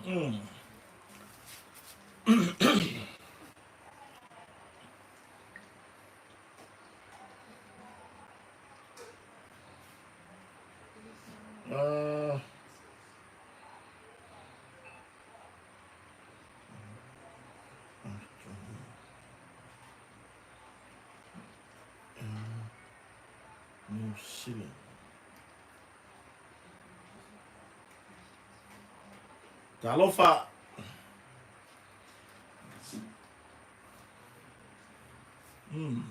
Mm. Uh, New Zealand. Talofa. Mm.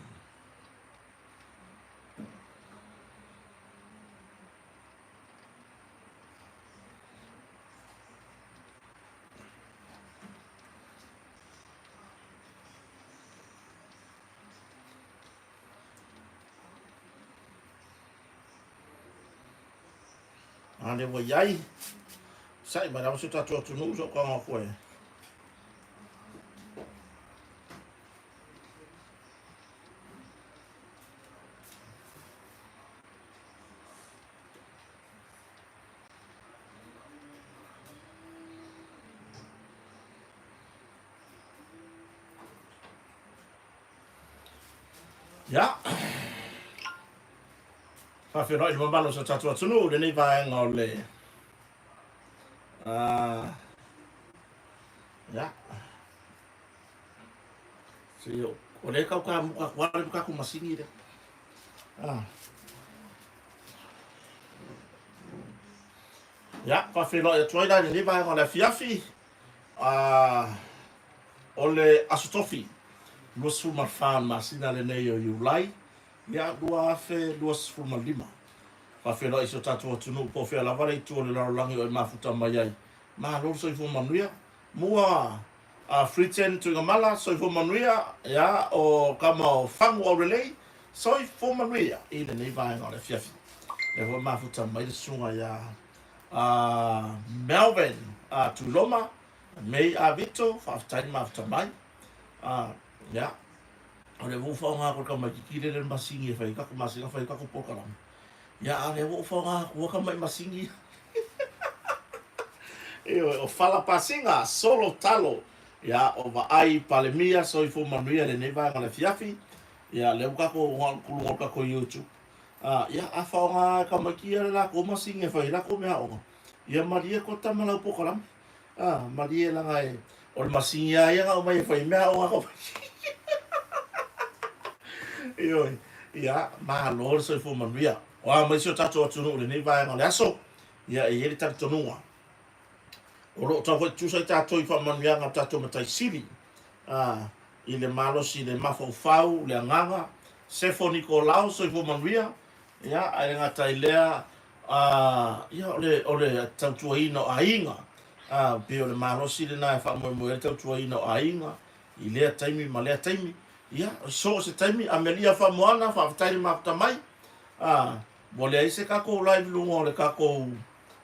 A le ua iai, sa'i mai lava si o tatou atunuu so o kaga koe. Ia. Faafeiloai i le mamalu o so tatou atunuu i lenei vaega o le ia. Se o le kau ka muka ku ale ka ku masini le. Ah. Ia, faafeiloai atu ai la i lenei vaega o le afiafi. Ah, o le Aso Tofi, 24 masina lenei o Iulai, ia 2025. Faafeiloai i si o tatou atunuu po o fea lava le itu o le lalolagi o e mafuta mai ai. Malo le soifua manuia. Mua a Fritzen Tuigamala, soifua manuia, ia o kama o Fagu Aulelei, soifua manuia i lenei vaega o le afiafi. Lea foi mafuta mai le susuga ia a Melvin a Tuiloma, May a Vito, faafetai le mafuta mai. A, ia, o le ua faaaoga atu le tamaitiiti lea le masini e fai ai tatou masina fai ai tatou polokalame. Ia, a o lea ua ou faaaoga atu tamai masini. Ioe, o Fala Pasiga, Solo Talo, ia, o Vaai Palemia, Soifua Manuia lenei vaega o le afiafi. Ia, lea ua tatou luga o le tatou YouTube. A, ia, a faaaoga e tamaiti ia le latou masini e fai ai latou meaaoga, ia malie koa tama lau polokalame. A, malie leaga e, o le masini lava ia na aumai e fai ai meaaoga a tamaiti. Ioe, ia, malo le soifua manuia. O a mai si o tatou atunuu i lenei vaega o le aso, ia e i ai le talitonuga. O lo o tau foi tutusa ai tatou i faamanuiaga o tatou Matai Sili, a, i le malosi i le mafaufau, le agaga. Sefo Nikolao, soifua manuia. Ia, ae le gata i lea, a, ia, o le, o le tautuaina o aiga. A, pei o le malosi lena e faamoemoe ai le tautuaina o aiga i lea taimi ma lea taimi. Ia, so o se taimi, Amelia Faamoana, faafetai le mafuta mai. A, ua leai se tatou live i luga o le tatou,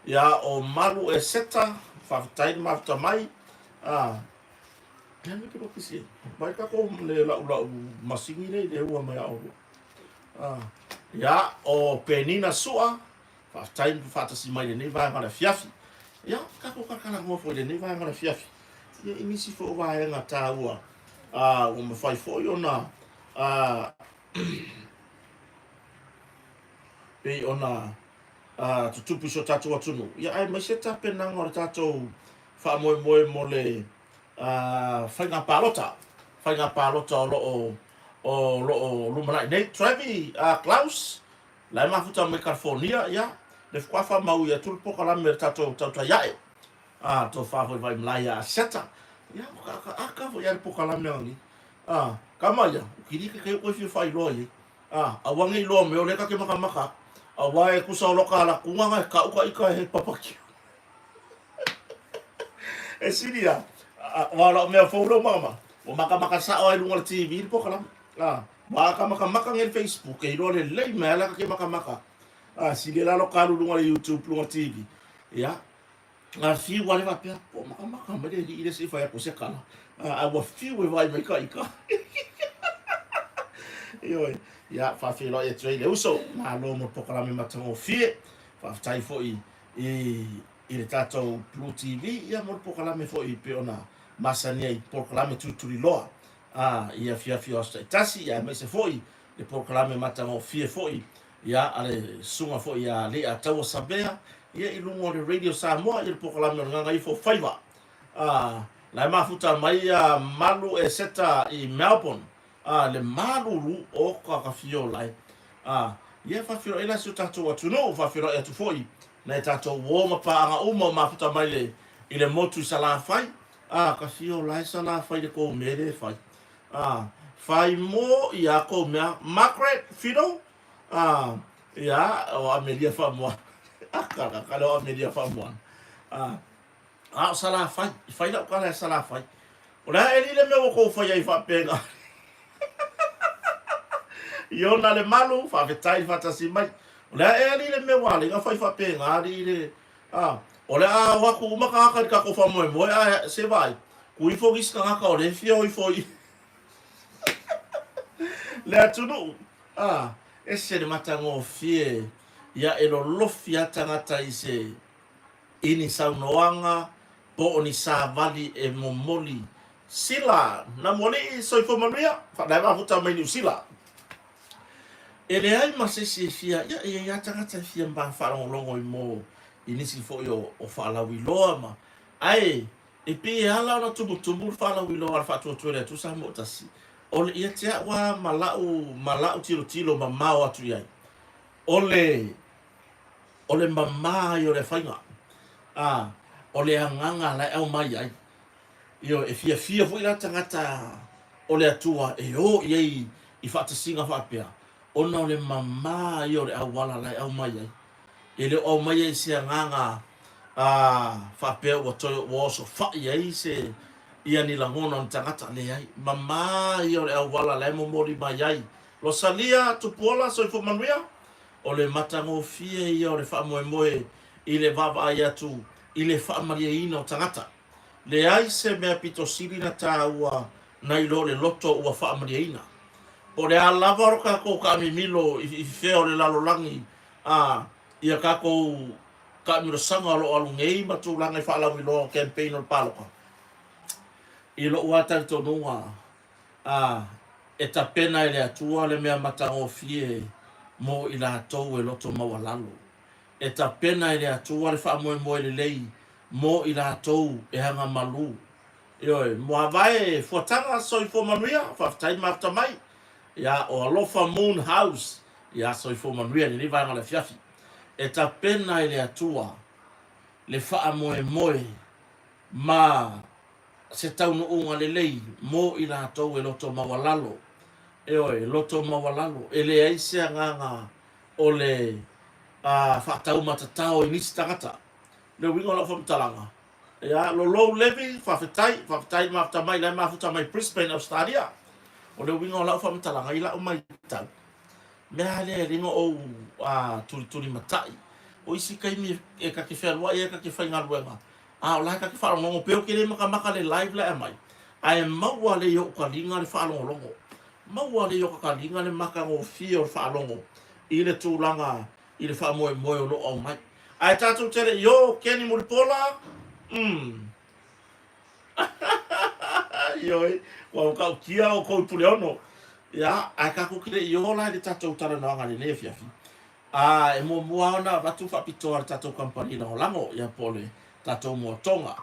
ia, o Malu Eseta, faafetai le mafuta mai. A, Ia me te kisi. Mai ka ko le lau lau masini le le ua mai au. Ah, ia o Penina Sua, faafetai mo faatasi mai lenei vaega o le afiafi. Ia, tatou talatalanoa foi i lenei vaega o le afiafi. Ia, i nisi foi o vaega taua ah, ua mafai foi ona ah, pei ona ah, tutupu i so tatou atunuu. Ia, aemaise tapenaga o le tatou faamoemoe mo le faiga palota, faiga palota o lo o o lo o lumanai nei. Trevi Klaus, la e mafuta mai California, ia, le faatoa faamau atu le polokalame a le tatou tautai ae, a, tofa foi Vaimalae ia Aseta, ia, o ka aka aka foi ia le polokalame a ni, a, kama ia, o kili ke kai koe fia faailoa i ai, a, aua nei iloa mai o lea ta te makamaka, aua e tusa o loka ala tuganga e kau ka ika he papakiu. E sili a, aua o lau mea fou lea ua makamaka, ua makamaka sao lava i luga o le TV le polokalame. A, ua ka makamaka nei le Facebook e iloa lelei mai lava le aka ke makamaka. A, sili la lou alu i luga o le YouTube luga o le TV. Ia, a fiu lava le faapea, po o makamaka mai le alii lea se i fai atu se tala. A, ae ua fiu e vaai mai ka ika. Ioe, ia, faafeiloai atu ai i le uso, malo mo le polokalame matagofie. Faafetai foi i. i le tatou Blue TV, ia mo le polokalame foi pei ona masani ai, polokalame tulituliloa a i afiafi o aso taitasi, ia aemaise foi le polokalame matagofie foi ia a le susuga foi ia Leiataua Savea ia i luga o le Radio Samoa, ia le polokalame o le Gagaifo Faiva. A la e mafuta mai ia Malu Eseta i Melbourne, a le malulu o Kakafio lae. A ia faafeiloai la si o tatou atunuu, faafeiloai atu foi nai a tatou uo ma paaga uma o mafuta mai le i le motu i Salafai. A kafio lae Salafai le kou mea le fai. A fai mo ia kou mea Margaret Fido. A ia o Amelia Faamoana. A ka ka le o Amelia Faamoana. A A o Salafai, i fai lau tala ia Salafai. O le a eli le mea ua kou fai ai faapena. Iona le malu, faafetai le faatasi mai. O le a eli le mea ua ala ai na fai faapena alii le a o le a o atu uma tagata i le tatou faamoemoe ae se vaai, tu ifo nisi tagata o lea e fia o ifo i le atunuu. A, ese le matagofie ia e lolofi a tagata i se I ni saunoaga po o ni savali e momoli Sila Namualii Soifua Manuia Faalae mafuta mai Niu Sila E leai ma se isi e fia ia e i ai lava tagata e fia ma faalogologo i mo i nisi foi o, o faalauiloa ma ae e pei e ala ona tumutumu le faalauiloa a le Faatuatua i le Atua Samoa Tasi o le ia te a'u lava ma la'u ma la'u tilotilo mamao atu i ai o le O le mamā ia o le faiga, ā, o le agaga la e aumai ai. Ioe, e fiafia foi la tagata o le Atua e o i ai i faatasiga faapea, ona o le mamā ia o le auala la e aumai ai. E le o aumaia i se agaga, ā, faapea ua toe ua osofai ai se, ia ni lagona o ni tagata, leai, mamā ia o le auala la e momoli mai ai. Losalia Tupuola, soifua manuia. O le matagofie ia o le faamoemoe i le vaavaai atu i le faamalieina o tagata. Leai se mea pito sili na tāua nai lo le loto ua faamalieina. Po o le a lava lo tatou taamimilo i fea o le lalolagi a ia tatou taamilosaga o lo o alu nei ma tulaga i faalauiloa o campaign o le palota, i lou lava talitonuga, Ā, e tapena e le Atua le mea matagofie mō i latou e loto maualalo. E tapena e le Atua le faamoemoe lelei mō i latou e aga malū. Ioe, Muavae Fuataga Soifua Manuia, faafetai mafuta mai. Ia, o Alofa Moon House, ia soifua manuia i lenei vaega o le afiafi. E tapena e le Atua le faamoemoe ma se taunuuga lelei mo i latou e loto maualalo, ioe, loto maualalo, e leai se agaga o le faataumatatao i nisi tagata. Le uiga o lau faamatalaga, ia, Lolou Levi, faafetai, faafetai le mafuta mai, la e mafuta mai Brisbane, Australia. O le uiga o lau faamatalaga i lau matau, mea lea e lino ou tulitulimatai. O isi taimi e ta te fealuai ai, ta te faigaluega, A o la e ta te faalogologo pei ou te le makamaka le live la e aumai, ae maua lea i ou taliga le faalogologo. Maua lea i ou taliga le matagofie o le faalogo i le tulaga i le faamoemoe o lo o aumai. Ae tatou te le i o, Kenny Mulipola, umm. Ioe, ua matautia outou i Puleono. Ia, ae tatou te le i o la i le tatou talanoaga i lenei afiafi. A e muamua ona avatu faapitoa le tatou kamupani lagolago, ia po o le tatou moatoga.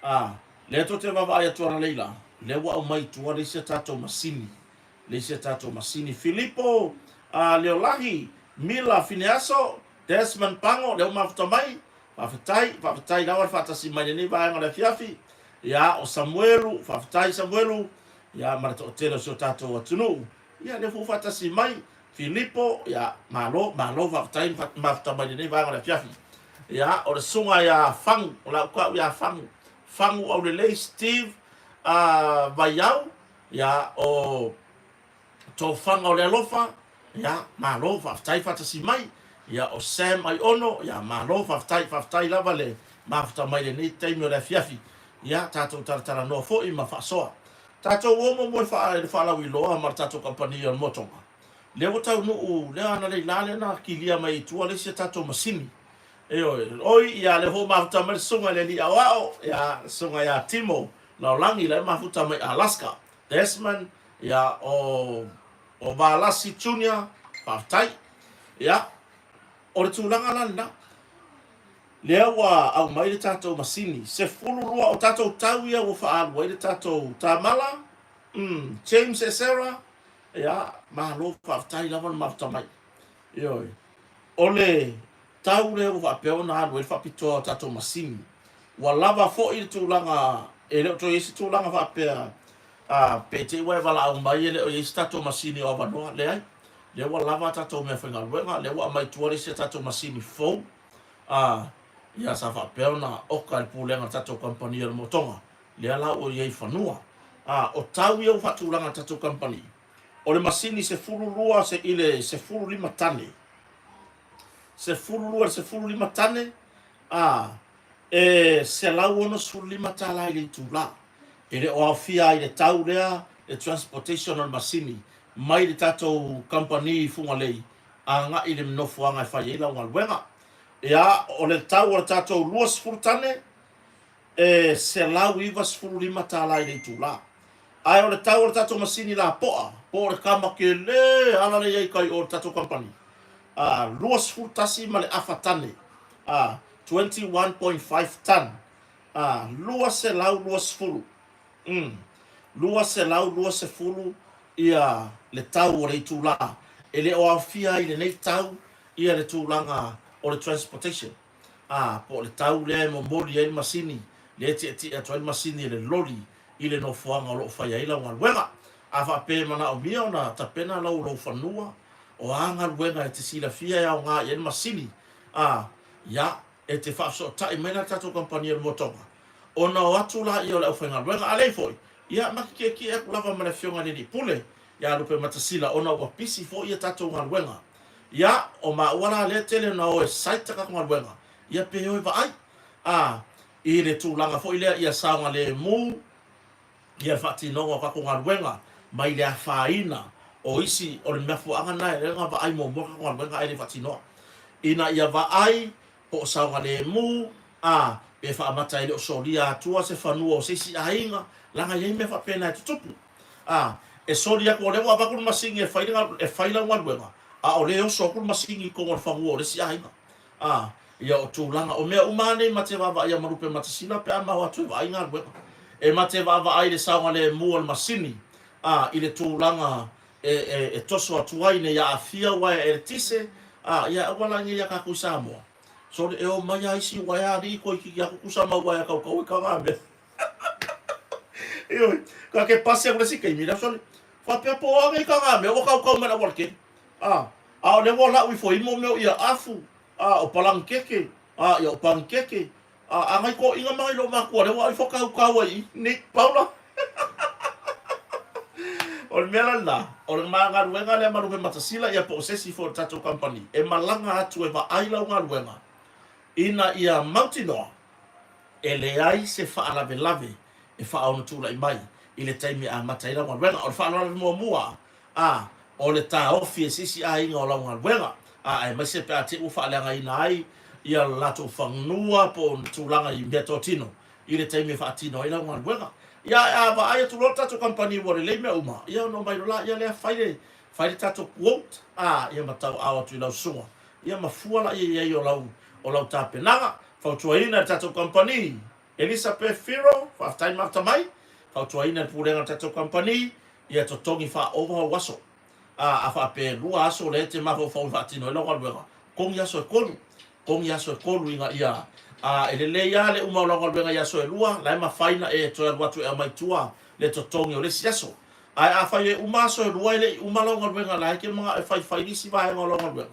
A, lea tou te vaavaai atu analeila, lea ua aumai i tua le isi a tatou masini, le isi a tatou masini. Filipo, a, Leolahi, Mila Fineaso, Desmond Pango, lea ua mafuta mai, faafetai, faafetai lava le faatasi mai i lenei vaega o le afiafi. Ia, o Samuelu, faafetai Samuelu, ia ma le toatele o si o tatou atunuu. Ia, lea foi ua faatasi mai. Filipo, ia, malo, malo faafetai le mafuta mai lenei vaega o le afiafi. Ia, o le susuga ia Fagu, o lau tau ia Fagu, Fagu Aulelei Steve uh, Vaiau, ia, o Tofaga o le Alofa, ia, malo faafetai faatasi mai. Ia, o Sam Aiono, ia, malo faafetai, faafetai lava le mafuta mai lenei taimi o le afiafi. Ia, tatou talatalanoa foi ma faasoa. Tatou o muamua i le faalauiloa ma le tatou kamupani o le Motoga. Lea ua taunuu, lea analeila lea na kilia mai i tua le isi a tatou masini. Ioe, oi, ia lea foi ua mafuta mai le susuga i le alii aoao, ia, le susuga ia Timo Laolagi, la e mafuta mai Alaska. Desmond, ia, o, o Valasi Junior, faafetai. Ia, o le tulaga la lena. Lea ua aumai le tatou masini, 12 o tatou tau ia ua faaalu ai le tatou tamala, mm, James Esera, ia, malo faafetai lava le mafuta mai. Ioe. O le tau lea ua faapea ona alu ai le faapitoa o tatou masini. Ua lava foi le tulaga, e le o toe i ai se tulaga faapea, a, pe te i ua e valaau mai e le o i ai se tatou masini o avanoa. Leai. Lea ua lava a tatou meafaigaluega, lea ua aumai i tua le isi a tatou masini fou, a, ia sa faapea ona oka e le pulega a le tatou kamupani o le motoga, lea la ua i ai i fanua. A, o tau ia ua faatulaga e le tatou kamupani, o le masini 12 se i le 15 tane, 12 i le 15 tane, a, e $165 i le itula. E le o aofia ai i le tau lea le transportation o le masini mai le tatou kamupani i Fugalei agai i le nofoaga e fai ai lau galuega. Ia, o le tau o le tatou 20 tane, e $195 i le itula. Ae o le tau o le tatou masini lapoa, po o le kama kele ala lea i ai i tai o le tatou kamupani, a, 21 ma le afa tane, a, 21.5 ton, a, 220, mm, 220 ia le tau o le itula. E le o aofia ai i lenei tau ia le tulaga o le transportation. ā, po o le tau lea e momoli ai le masini, lea e tietie atu ai le masini e le loli i le nofoaga o lo o fai ai lau galuega. A faapea e manaomia ona tapena lau lou fanua, o a galuega e te silafia e aoga i ai le masini, ā, ia, e te faafesootai mai la le tatou kamupani o le motoga, ona o atu laia o le aufaigaluega. A leai foi, ia, ma te tietie atu lava ma le Afioga i le Alii Pule ia Lupematasila ona ua pisi foi a tatou galuega. Ia, o maua la lea tele ona o e site tatou galuega, ia pe o e vaai, a, i le tulaga foi lea ia saogalemu ia le faatinoga o tatou galuega mai le afaina o isi, o le mafuaaga lena e ala ai ona vaai muamua tatou galuega ae le faatinoa. Ina ia vaai po o saogalemu, a, pe faamata e le o solia atua se fanua o se isi aiga, leaga e i ai mea faapena e tutupu. A, e soli atu, o lea ua avatu le masini e fai le, e fai lau galuega, a o lea e oso atu le masini i totonu o le fanua o le isi aiga. A, ia o tulaga, o mea uma lava nei ma te vaavaai ia Malupe-matasila pe a ma o atu e vaai galuega. E ma te vaavaai i le saogalemu o le masini, a, i le tulaga e, e, e toso atu ai nei aafia uaea eletise, a, ia aua la nei ia tatou i Samoa. Sole, e o mai lava isi uaea alii toeitiiti atu tusa ma uaea tautau e taga mea. Ioe, ka ke pasi aku le isi taimi, lea sole, faapea po o a nei taga mea ua tautau mai le aualatele. A, a o lea ua lau ifo i mo mea o ia afu, a, o palagikeke, a, ia o panikeke, A, a nai toeaiina ma nai loomatua lea ua ifo tautau ai i Nick Paula. O le mea la lena, o le ma galuega lea ma Lupematasila ia po o se isi foi o le tatou kamupani e malaga atu e vaai lau galuega ina ia mautinoa e leai se faalavelave e faaono tulai mai i le taimi e amata ai lau galuega. O le faalavelave muamua, a, o le taofi e se isi aiga o lau galuega, a, aemaise pe a te i ua faaleagaina ai ia le latou fanua po o ni tulaga i meatotino i le taimi e faatino ai lau galuega. Ia, ae a vaai atu loa le tatou kamupani ua lelei mea uma, ia ona omai loa laia lea fai le, fai le tatou quote, a, ia ma tauaao atu i lau susuga, ia ma fua laia i ai o lau, o lau tapenaga. Fautuaina e le tatou kamupani, Elisabeth Firo, faafetai mafuta mai, fautuaina e le Pulega o le tatou kamupani, Ia totogi faaova ou aso. A, a faapea e lua aso lea e te mafaufau e faatino ai lau galuega, togi aso e tolu. Togi aso e tolu ina ia, a, e lelei lava le uma o lau galuega i aso e lua, la e mafai ona e toe alu atu e aumai i tua le totogi o le isi aso. Ae afai e uma aso e lua e le i uma lau galuega, la e te manao e faifai nisi vaega o lau galuega,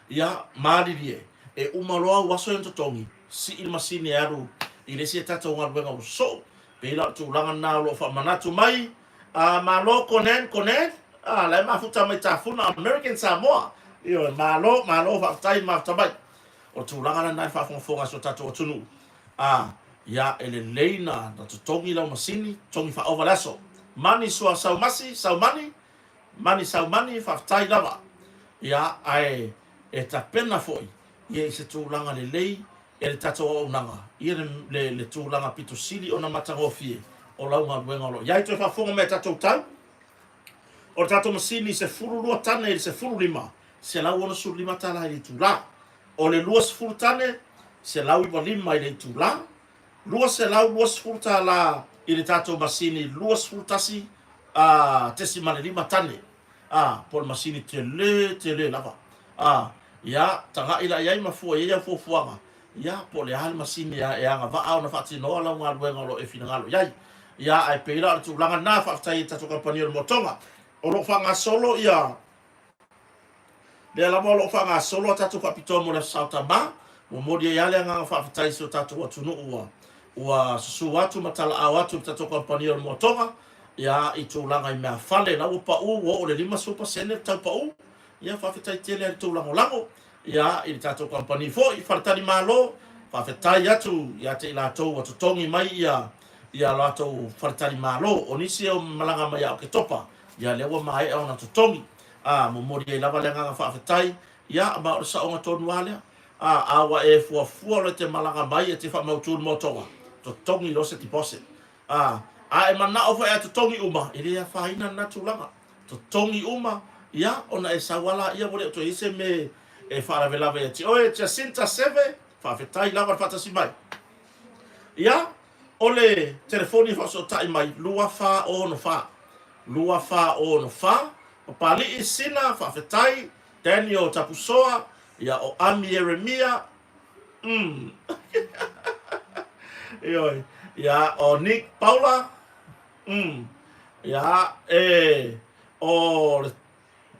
ia, malilie, e uma loa au aso ia na totogi, sii le masini e alu i le isi a tatou galuega ua sosoo. Pei la o le tulaga lena o lo o faamanatu mai. A, malo Conan, Conan, a, la e mafuta mai Tafuna, American Samoa. Ioe, malo, malo, faafetai mafuta mai. O le tulaga lena e faafogafoga e si o tatou atunuu. A, ia, e lelei na, na totogi lau masini, totogi faaova le aso. Mani sua saumasi, saumani, mani saumani, faafetai lava. Ia, ae e tapena foi ia i se tulaga lelei e le tatou auaunaga ia le, le, le tulaga pito sili ona matagofie o lau galuega o lo o i ai. Toe faafofoga mai a tatou tau, o le tatou masini 12 tane i le 15, $165 tala i le itula. O le 20 tane, $195 i le itula. $220 tala i le tatou masini 21 tesimale 5 tane. A, po o le masini tele tele lava. A, ia, taga'i la i ai ma fua i ai au fuafuaga, ia, po o le a le masini e agavaa ona faatinoa lau galuega o lo o e finagalo i ai. Ia, ae pei la o le tulaga lena, faafetai i le tatou kamupani o le Moatoga. O lo o faagasolo ia, lea lava o lo o faagasolo a tatou faapitoa mo le Aso Sa o Tama. Momoli ai lava le agaga faafetai i si o tatou atunuu ua, ua susu atu ma talaao atu i le tatou kamupani o le Moatoga, ia, i tulaga i meafale, la ua pau, ua oo i le 50% le tau pau. Ia, faafetai tele lava i le tou lagolago, ia, i le tatou kamupani foi, faletalimalo, faafetai atu ia te i latou ua totogi mai ia, ia latou faletalimalo. O nisi e malaga mai ia Oketopa, ia, lea ua maea ona totogi. A, momoli ai lava le agaga faafetai, ia, ma o le saoga tonu lava lea. A, a ua e fuafua loa e te malaga mai e te faamautu le motoga, totogi loa se deposit. A, a e manao foi ae totogi uma, e le afaina lena tulaga. Totogi uma, ia, ona e sau lava laia ua le o toe i ai se mea e faalavelave ia te oe. Jacinta Seve, faafetai lava le faatasi mai. Ia, o le telefoni e faafesootai mai, 2464, 2464, Papalii Sina, faafetai, Daniel Tapusoa, ia, o Ami Ieremia, Umm. Ioe. Ia, o Nick Paula. Umm. Ia, e, o le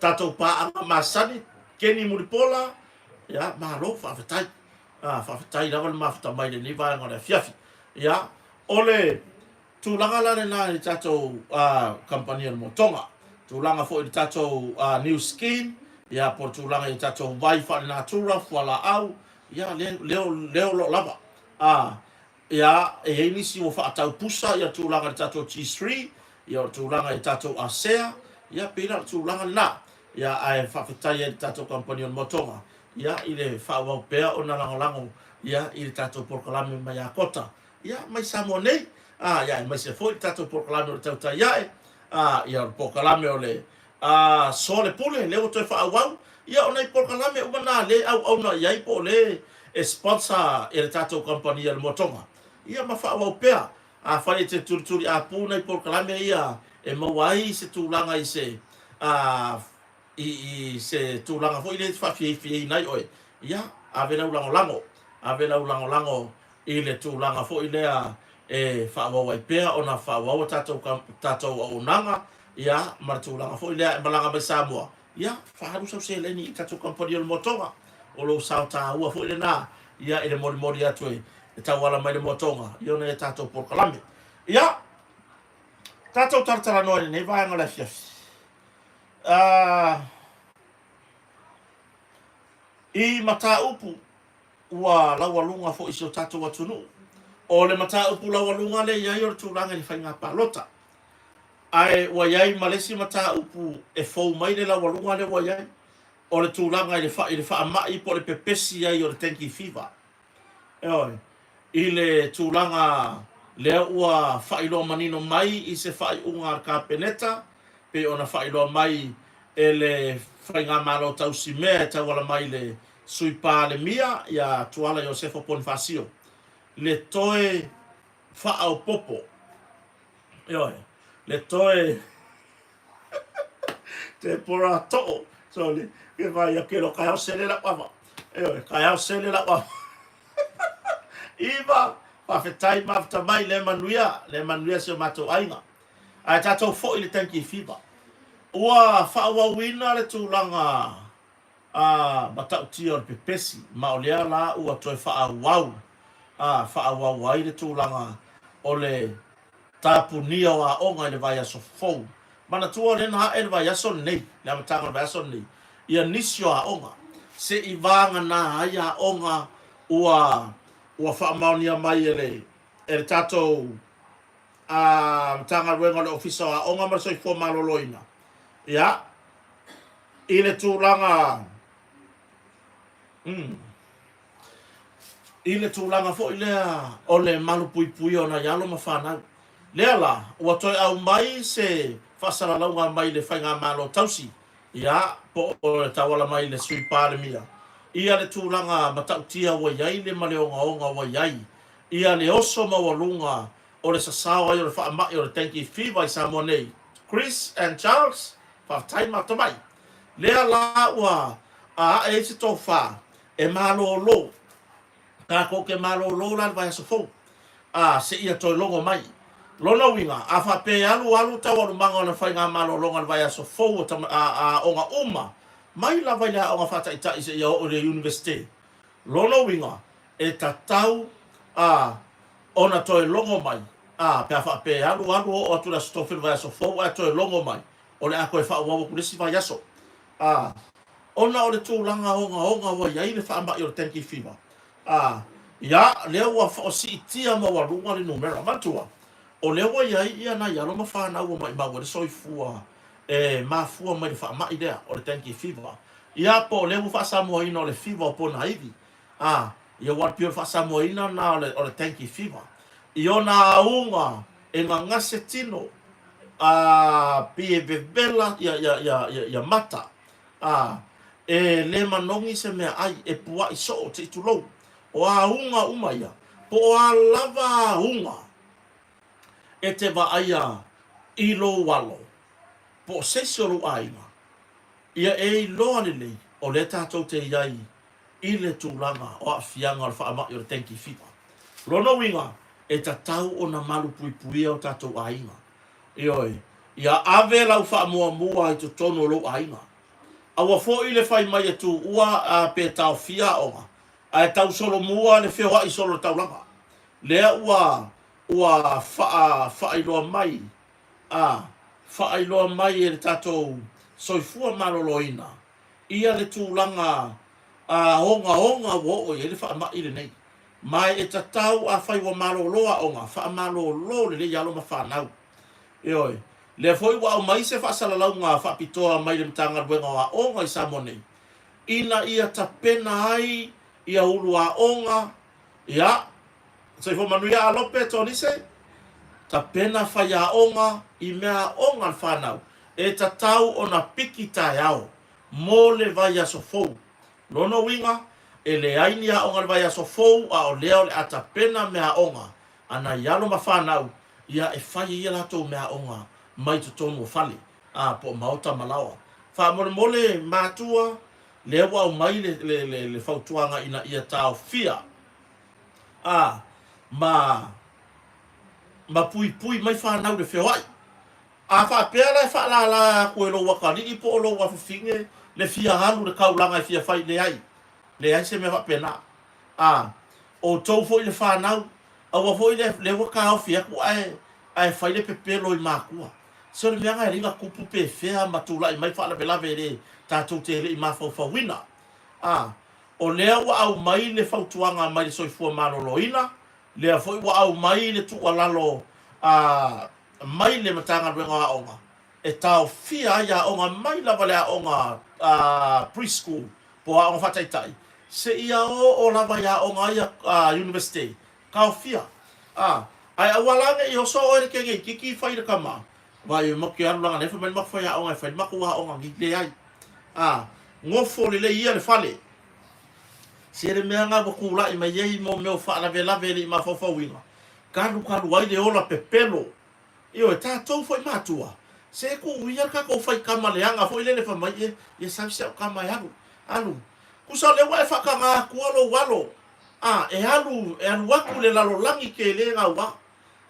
tatou paaga masani, Kenny Mulipola. Ia, malo, faafetai. Ah, faafetai lava le mafuta mai i lenei vaega o le afiafi. Ia, o le Tulaga la lena i le tatou kamupani o le Motoga, tulaga foi i le tatou new scheme, ia po o le tulaga i tatou vai faalenatura, fualaau, ia lea, lea, lea o lo o lava. Ia, e i ai nisi ua faatau pusa ia tulaga i le tatou G3, ia o le tulaga i tatou ASEA, ia pei la o le tulaga lena. Ia ae faafetai ai i le tatou kamupani o le Motoga, ia i le faaauau pea ona lagolago ia i le tatou polokalame mai Akota. Ia, mai Samoa nei, ā, ia, aemaise foi le tatou polokalame o le Tautai Ae, ā, ia, o le polokalame o le, ā, Soa le Pule, lea ua toe faaauau. Ia, o nai polokalame uma na lea e auauna i ai po o lea e sponsor e le tatou kamupani a le Motoga, ia, ma faaauau pea. Afai e te tulituli āpū nai polokalame ia e maua ai se tulaga i se, ā, i, i se tulaga foi lea e faafiafiaina ai oe, ia, ave lau lagolago, ave lau lagolago i le tulaga foi lea e faaauau ai pea ona faaauau a tatou, tatou auaunaga, ia, ma le tulaga foi lea e malaga mai Samoa, ia, faaalu sau seleni i tatou kamupani o le Motoga. O lou sao taua foi lena, ia, i le molimoli atu e, e tauala mai le Motoga, i ona ia tatou polokalame. Ia, tatou talatalanoa i lenei vaega o le afiafi. Uh, i mataupu ua laualuga foi i si o tatou atunuu. O le mataupu laualuga lea e i ai o le tulaga i le faiga palota. Ae ua i ai ma le isi mataupu e fou mai le laualuga lea ua i ai, o le tulaga i le, i le faamai po o le pepesi ai o le dengue fever. Ioe, i le tulaga lea ua faailoa manino mai i se faaiuga a le Kapeneta, pei ona faailoa mai e le Faigamalo tausimea e tauala mai i le Sui Palemia ia Tuala Iosefa Ponifasio, le toe faaopoopo, ioe, le toe Deborah To'o, sorry, ke vai ake lo kaeao sele lau ava, ioe, kaeao sele lau ava. Iva, faafetai mafuta mai, le manuia, le manuia si o matou aiga. Ae tatou foi i le dengue fever. Ua faaauauina le tulaga a matautia o le pepesi, ma o lea la ua toe faaauau, a faaauau ai le tulaga o le tapunia o aoga i le vaiaso fou. Manatua o lea na ae le vaiaso lenei, le amataga o le vaiaso lenei, ia nisi o aoga, se i vagana ai aoga ua ua faamaonia mai e le e le tatou a Matagaluega o le Ofisa o Aoga ma le Soifua Maloloina, ia, i le tulaga, mm. i le tulaga foi lea o le malupuipuia o nai alo ma fanau. Lea la, ua toe aumai se faasalalauga mai le Faigamalo tausi, ia, po o le tauala mai le Sui Palemia, ia le tulaga matautia ua i ai le ma le ogaoga ua i ai ia le oso maualuga o le sasao ai o le faamai o le dengue fever i Samoa nei. Chris and Charles, faafetai ma atamai. Lea la ua ae ai se tofa e malolo. Tatou te malolo la le vaiaso fou, a, seia toe logo mai. Lona uiga, a faapea e alu alu taualumaga o le faigamalologa i le vaiaso fou o tama, a, a aoga uma, mai lava i le aoga faataitai seia oo i le Iunivesite. Lona uiga, e tatau, a, ona toe logo mai, a, pe a faapea e alu alu oo atu i le Aso Tofi o le vaiaso fou ae toe logo mai, o le a toe faaauau atu le isi vaiaso. A, ona o le tulaga ogaoga ua i ai le faamai o le dengue fever, a, ia, lea ua siitia maualuga le numera. Manatua, o lea ua i ai ia nai alo ma fanau ua maimau ai le soifua e mafua mai le faamai lea o le dengue fever. Ia, po o lea ua faasamoaina o le fever o ponaivi, a, ia ua pei o le faasamoaina lena o le, o le dengue fever. I ona auga e gagase tino, a, pei e vevela ia, ia, ia, ia, ia mata, a, e le manogi se meaai, e puaʻi soo, se i tulou. O auga uma ia, po o a lava auga e te vaaia i lou alo, po o se isi o lou aiga, ia e iloa lelei o lea tatou te i ai i le tulaga o aafiaga o le faamai o le dengue fever. Lona uiga, e tatau ona malupuipuia o tatou aiga. Ioe, ia ave lau faamuamua i totonu o lou aiga. Aua foi le fai mai e tuua a pe taofia aoga, ae tau solomua le feoai solo i le taulaga. Lea ua ua faa faailoa mai a faailoa mai e le tatou soifua maloloina ia le tulaga a ogaoga ua oo i ai le faamai lenei. Ma e tatau afai ua malolo aoga, faamalolo lelei alo ma fanau. Ioe. Lea foi ua aumai se faasalalauga faapitoa mai le Matagaluega o Aoga i Samoa nei, ina ia tapena ai ia ulu aoga, ia, soifua manuia Alope Tonise, tapena faiaoga i mea aoga a le fanau, e tatau ona piki taeao mo le vaiaso fou. Lona uiga, e leai ni aoga i le vaiaso fou a o lea o le a tapena meaaoga a nai alo ma fanau ia e fai ai a latou meaaoga mai totonu o fale, a, po o maota ma laoa. Faamolemole matua, lea ua aumai le, le, le, le fautuaga ina ia taofia, a, ma, ma puipui mai fanau i le feoai. A faapea la e faalala atu e lou atalii po o lou afafine le fia alu i le taulaga e fia fai, leai, leai se mea faapena. A outou foi le fanau, aua foi le, lea ua taofi atu ae, ae fai le pepelo i matua. Se o le mea na e alii na tupu pe fea ma tulai mai faalavelave e le tatou te le i mafaufauina. A o lea ua aumai le fautuaga mai le Soifua Maloloina, lea foi ua aumai le tuualalo a mai le Matagaluega o Aoga e taofia ai aoga mai lava le aoga pre-school po o aoga faataitai seia oo lava i aoga ia Universite, taofia. A, ae aua la ne i oso oe le kene itiiti fai le tama, vaai e matou te alu leaga lea fai mai le matou faiaoga e fai le matou aoga nei, leai. A, nofo lelei ia le fale. Se le mea na ua tulai mai ai mo mea o faalavelave e le i mafaufauina, Kalukalu ai le ola pepelo. Ioe, tatou foi matua, se tuu ia le tatou faitama leaga foi lele fai mai, e, ia sau si au tama e alu, alu. Tusa o lea ua e faataga atua lou alo, a, e alu, e alu atu i le lalolagi tele gaua.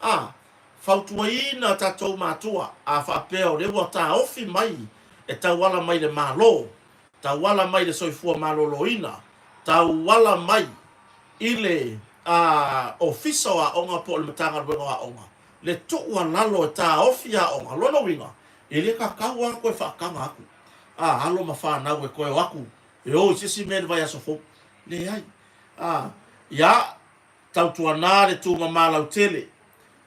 A, fautuaina tatou matua, a faapea o lea ua taofi mai e tauala mai le Malo, tauala mai le soifua maloloina, tauala mai i le Ofisa o Aoga po o le Matagaluega o Aoga, le tuualalo e taofi aoga. Lona uiga, e le tatau lava ona toe faataga atu a alo ma fanau e toe o atu e o i se isi mea i le vaiaso fou. Leai. A, ia, tautuana le tumama lautele,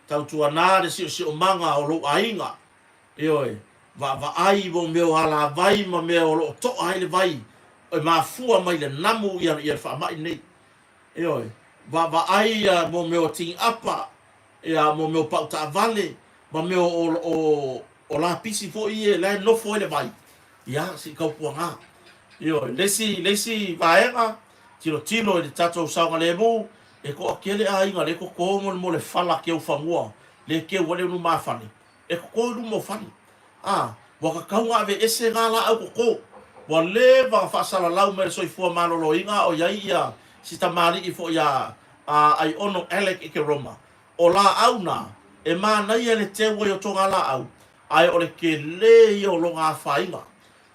tautuana le siosiomaga o lou aiga, Ioe, vaavaai i mea o alavai ma mea o lo o toa ai le vai e mafua mai le namu ia le faamai lenei. Ioe, Vaavaai ia mo mea o tiniʻapa, ia mo mea o pau taavale, ma mea o, o, o lapisi foi ia la e nofo ai le vai, ia se i tautuana. Ioe, le isi, le isi vaega, tilotilo i le tatou saogalemu, e toatele aiga lea e toto mo le, mo le fala keu fanua, lea e keu ai le lumafale, e toto i luma o fale. A, ua tatau ona aveese na laau toto. Ua leva ona faasalalau mai e le Soifua Maloloina a o i ai ia si tamalii foi a a Aiono Alec Ekeroma, o laau na, e manaia le teu ai o toga laau, ae o le tele ia o lona afaina.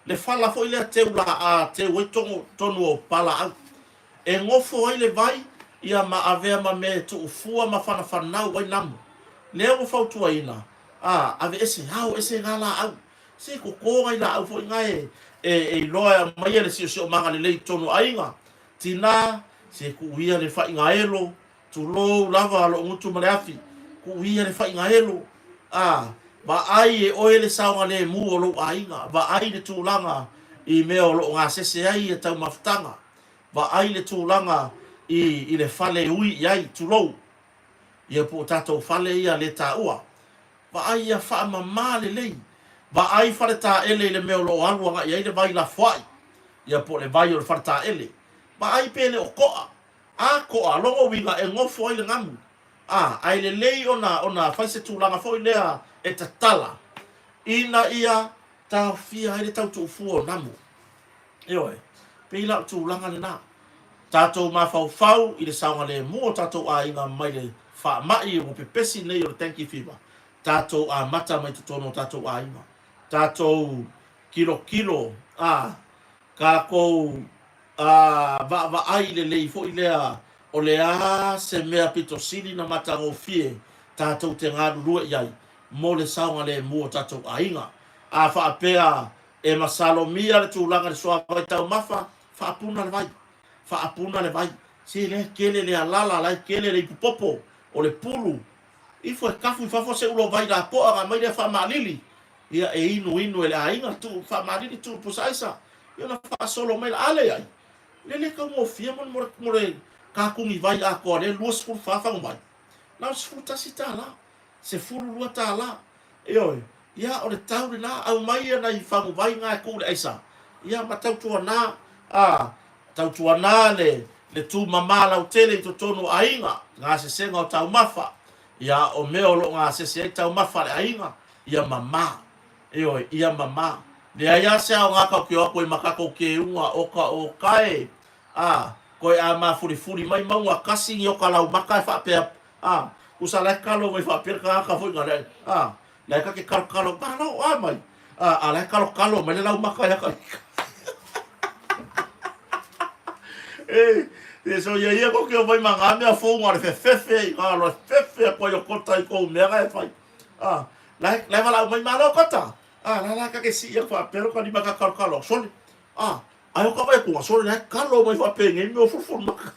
Le fala foi lea teu laa teu ai tonu tonu o palaau. E nofo ai le vai, ia ma avea ma mea e tuufua ma fanafanau ai namu. Lea ua fautuaina, a, aveese, ao ese na laau. Se toto nai laau foi na e, e, e iloa e aumaia le siosiomaga lelei i totonu o aiga. Tina, se tuu ia le faiga elo, tulou lava lou gutu ma le afi, tuu ia le faiga elo. A, vaai e oe le saogalemu o lou aiga, vaai le tulaga i mea o lo o gasese ai ia taumafataga, vaai le tulaga i, i le fale e ui i ai, tulou, ia po o tatou fale ia le taua. Vaai ia faamama lelei. Vaai faletaele i le mea o lo o alu agai ai le vai lafoai, ia po o le vai o le faletaele. Vaai pe le o toa. A toa, lona uiga e nofo ai le gamu. A, ae lelei ona, ona fai se tulaga foi lea e tatala ina ia taofia ai le tau tuufua o namu. Ioe, pei la o le tulaga lena. Tatou mafaufau i le saogalemu o tatou aiga mai le faamai ua pepesi nei o le dengue fever, tatou amata mai totonu o tatou aiga. Tatou kilokilo, a, tatou a, vaavaai lelei foi lea o le a se mea pito sili na matagofie tatou te galulue i ai mo le saogalemu o tatou aiga. A faapea e masalomia le tulaga i le suavai taumafa, faapuna le vai, faapuna le vai. Se lea e tele le alala, la e tele le ipupopo o le pulu. Ifo e tafu i fafo se ulo vai lapoa ona aumai lea faamaalili, ia e inuinu e le aiga, tuu faamaalili, tuu i le pusa aisa, ia ona faasolo mai lea. A leai, le le taugofie mo le, mo le, mo le katuni vai atoa lea e 24 faguvai, na o le $11, $12. Ioe, ia o le tau lena, aumai ia nai faguvai na e tuu i le aisa, ia ma tautuana, a, tautuana le, le tumama lautele i totonu o aiga, gasesega o taumafa, ia o mea o lo o gasese ai taumafa a le aiga, ia mama, ioe, ia mama. Leai lava se aoga tatou te o atu ai ma tatou keuga oka oka e, a, toe a mafulifuli mai mauga kasi ni oka laumaka e faapea A, usa la e kalo mai faapea le tagata foi na le, a, la e ta te kalokalo, malo, a mai, a, a la e kalokalo mai le laumaka ia ka E, e so ia ia ko ke o mai ma ngā mea fou ngā le fefefe i ngā loa fefe a koe o kota i kou mea ngā e whai. A, la e, la e wala mai malo kota. A, la la ka ke si ia wha pero ka lima ka kalokalo, sole. A, ai o ka vai kunga, sole la e kalo mai wha penge i mea fulful maka.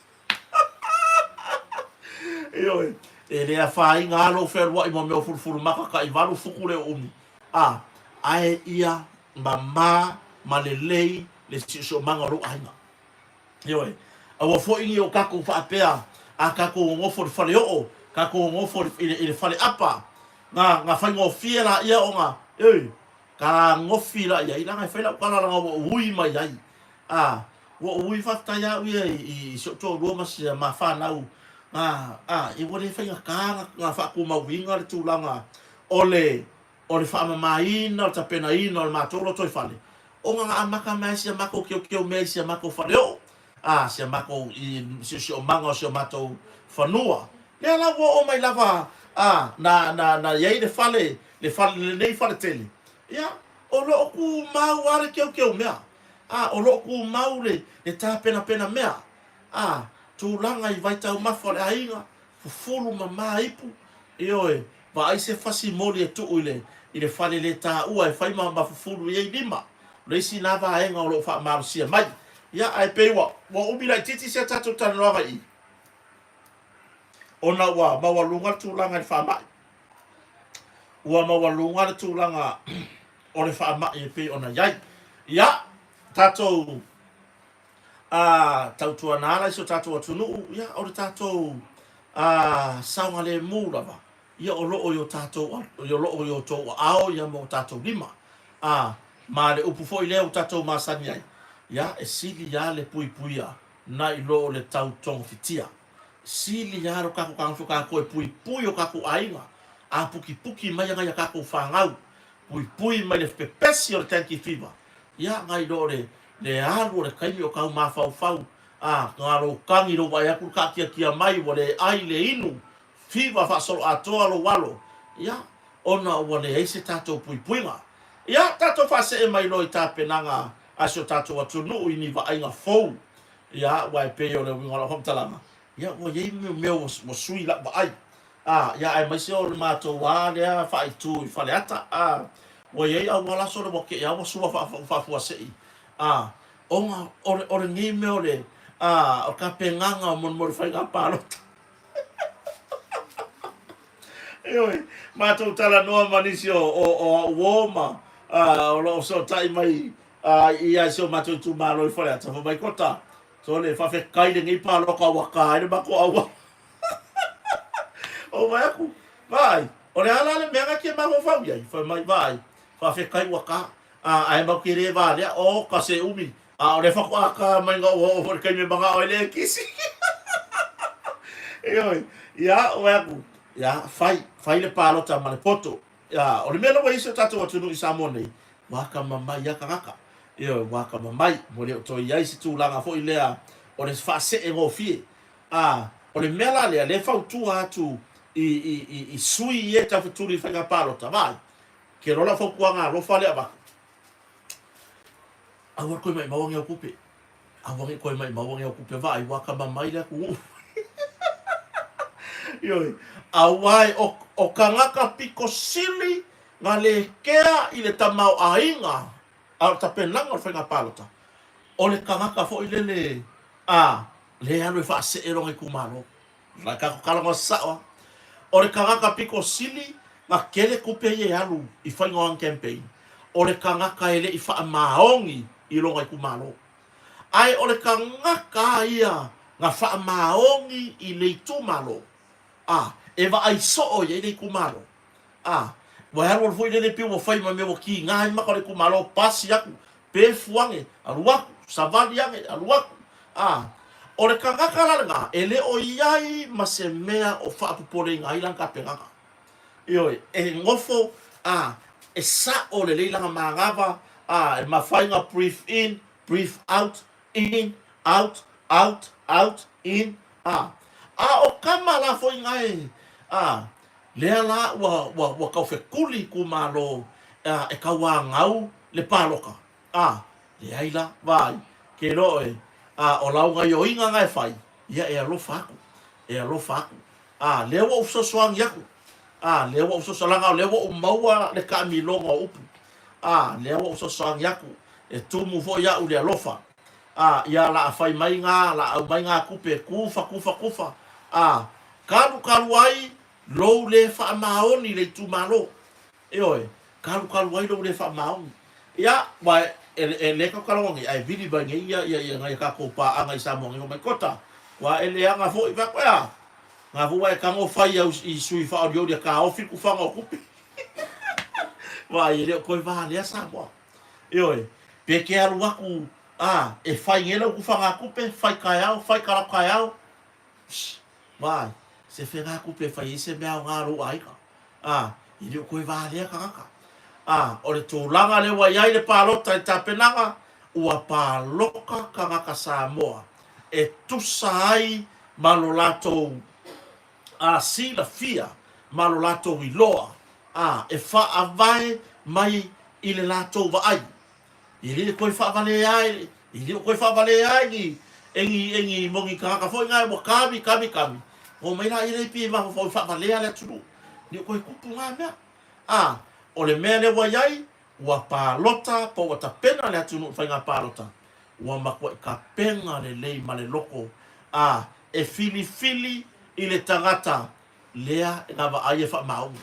Ioe, e le afaina lava lou fealuai ma mea o fulufulu maka taivalu fuku le uumi, a, ae ia mama ma lelei le siosiomaga o lou aiga. Ioe, aua foi ne i o tatou faapea a tatou nonofo i le faleoo, tatou nonofo i le, i le faleapa, na, na faigofie laia ona, oi, Ka gofi la i ai, leaga e fai lau tala leaga ua ou ui mai ai. A, ua ou ui faafetai au ia i, i si ou toalua ma si ma fanau, a, a, e ua le faigata na, na faatumauina le tulaga o le, o le faamamaina, o le tapenaina o le matou lotoifale, ona na amata mai ai si a matou keokeo mea i si a matou faleoo, a, si a matou, i siosiomaga o si o matou fanua. Lea la ua oo mai lava, a, na, na, na i ai le fale, le fale, lenei faletele, ia, o lo o tumau lava le keukeu mea, a, o lo o tumau le, le tapenapena mea, a, tulaga i vaitaumafa o le aiga, fufulu mama ipu, ioe, vaai se fasi moli e tuu i le, i le fale le taua e fai ma, ma fufulu i ai lima. O le isi na vaega o lo o faamalosia mai. Ia, ae pei ua, ua umi laitiiti si a tatou talanoaga i i, ona ua maualuga le tulaga i le faamai. Ua maualuga le tulaga o le faamai e pei ona i ai. Ia, tatou A tautuana ala i si o tatou atunuu, ia, o le tatou a saogalemu lava, ia o lo o i o tatou, o lo o i o outou aao ia ma o tatou lima. A, ma le upu foi lea ua tatou masani ai, ia, e sili lava le puipuia nai lo o le tau togafitia. Sili lava lo tatou fetagofi o tatou e puipui o tatou aiga, a pukipuki mai ana i a tatou fanau, puipui mai le pepesi o le dengue fever, ia, nai lo o le le alu o le taimi o tau mafaufau, a, na lou tagi lou vaai atu le taatiatia mai ua le ai le inu, fever faasoloatoa lou alo, ia, ona ua leai se tatou puipuiga. Ia, tatou faasee mai loa i tapenaga a si o tatou atunuu i ni vaaiga fou, ia, aua e pei o le uiga o lau faamatalaga, ia, ua i ai mea ua sui i lau vaai, a, ia, aemaise o le matou a lea faaitu i Faleata, a, ua i ai auala sole ua tei lava ua sua faafuasei, a, ona o le, o lenei mea o le, a, o tapenaga mo le faiga palota. Ioe, matou talanoa ma nisi o, o, o au uō ma o lo o fesootai mai i ai si o matou itumalo i Faleata, fai mai, Kota, sole, faafetai lenei paloka ua ta ai le matou auala. Ou vaai atu, vaai, o le a la le mea na e te mafaufau i ai? Fai mai, vaai, faafetai ua ta. Ae matou te le valea, oka se umi, A o lea faatoa ta mai na ua oo foi le taimi e manao ai le ekisi. Ioe, ia, ou vaai atu, ia, fai, fai le palota ma le poto. Ia, o le mea lea ua i ai si o tatou atunuu i Samoa nei, ua atamamai lava tagata. Ioe, ua atamamai, ua le o toe i ai se tulaga foi lea o le faaseegofie. A, o le mea la lea, lea e fautua atu i, i, i, i sui ia e taufetuli i faiga palota, vaai, ke loa lau fautuaga alofa lea avatu, Aua le toe maimau ane au tupe. Aua ne i toe maimau ane au tupe. Vaai, ua atamamai le atunuu. Ioe. Aua e o, o tagata pito sili na le kea i le tamaoaiga a o le tapenaga o le faiga palota, o le tagata foi lele a le alu e faasee lona itumalo. La tatou talanoa sao a. O le tagata pito sili na tele tupe ia e alu i faiga o ana campaign, o le tagata e le i faamaoni i lona itumalo. Ae o le tagata a ia na faamaoni i le itumalo, a, e vaai soo i ai le itumalo, a, ua e alualu foi lele pei ua fai ma mea ua kiga ai maka o le itumalo, pasi atu, pefu ane, alu atu, savali ane, alu atu. A, o le tagata la lena, e le o i ai ma se mea o faapopoleina ai lana tapenaga. Ioe, e nofo, a, e sa'o lelei lana manava, a, e mafai ona breathe in, breathe out, in, out, out, out, in, a. A o kama la foi na e, a, lea la ua, ua, ua taufetuli itumalo, a, e tauanau le paloka, a, leai la, vaai, ke iloa oe, a, o lau gaioiga na e fai, ia e alofa aku, e alofa aku. A, lea ua ou fesoasoani aku, a, lea ua ou fesoasoani, leaga o lea ua ou maua le taamiloga o upu, a, lea ua ou fesoasoani aku, e tumu foi au i le alofa, a, ia la a fai mai gā, la a aumai gā tupe e kufa, kufa, kufa, a, kalukalu ai lou le faamaoni i le itumalo. Ioe, kalukalu ai lou le faamaoni. Ia, aua e, e le tautalaga nei, ae vili mai nei ia, ia, ia nai a tatou paaga i Samoa nei, fai mai, Kota, ua e leaga foi, fai atu, e a? Nga foi ua e tago fai au i sui faaolioli e taofi le tufaga o tupe. Vaai, e le o toe valea Samoa. Ioe, pe te alu atu, a, e fai nei lau tufaga tupe, fai taeao, fai talaatu taeao, Shh, vaai, se fega tupe e fai ai se mea aoga a lou aiga. A, e le o toe valea tagata. A, o le tulaga lea ua i ai le palota i le tapenaga, ua palota tagata Samoa e tusa ai ma lo latou a, silafia ma lo latou iloa, a, e faavae mai i le latou vaai. E le toe faavalea ai, e le o toe faavalea ai ni, e ni, e ni mo ni tagata foi na ua kami, kami, kami. O mai la ia pei e mafaufau e faavalea le atunuu. Le o toe tupu na mea. A, o le mea lea ua i ai, ua palota po ua tapena le atunuu i faiga palota, ua matuai tapena lelei ma le loko, a, e filifili i le tagata lea e na vaai e faamaoni.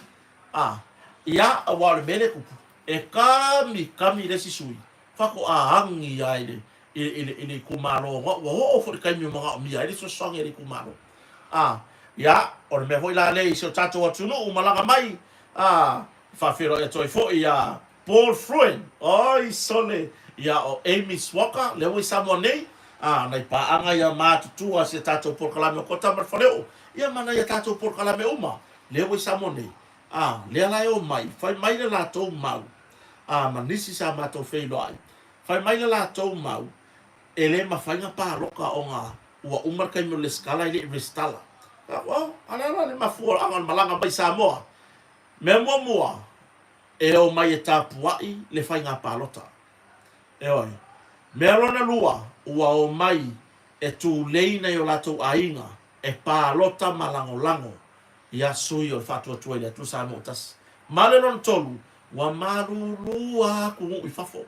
A, ia, aua o le mea lea e tupu, e kami kami le isi sui, faatoa agi ai le, i, i, i le itumalo, ona ua oo foi le taimi e manaomia ai le fesoasoani a le itumalo. A, ia, o le mea foi la lea i si o tatou atunuu malaga mai, a, faafeiloai atu ai foi ia Paul Fruin, oi sole, ia o Amy Swaka, lea ua i Samoa nei, a, nai paaga ia matutua a si a tatou polokalame o Kota ma le Faleoo, ia ma nai a tatou polokalame uma, lea ua i Samoa nei, a, lea la e omai, fai mai le latou mau, a, ma nisi sa matou feiloai, fai mai le latou mau, e le mafai na paloka ona ua uma le taimi o le lesitala e le i resitala. Oh, a le a la le mafuaaga o le malaga mai i Samoa? Mea muamua, e omai e tapuai le faiga palota. Ioe. Mea lona lua, ua omai e tulei nai o latou aiga e palota ma lagolago ia sui o le Faatuatua i le Atua Samoa Tasi. Ma le lona tolu, ua malūlū a atunuu i fafo.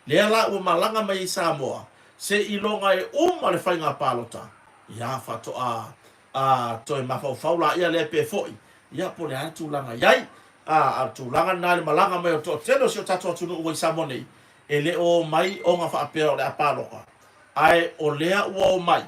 Lea la ua malaga mai ai Samoa, seiloga e uma le faiga palota, ia faatoa a toe mafaufau laia lea pe foi, ia po o le a le tulaga i ai. A, a o le tulaga lena i le malaga mai o le toatele o si o tatou atunuu ua i Samoa nei, e le o omai ona faapea o le a palota, ae o lea ua omai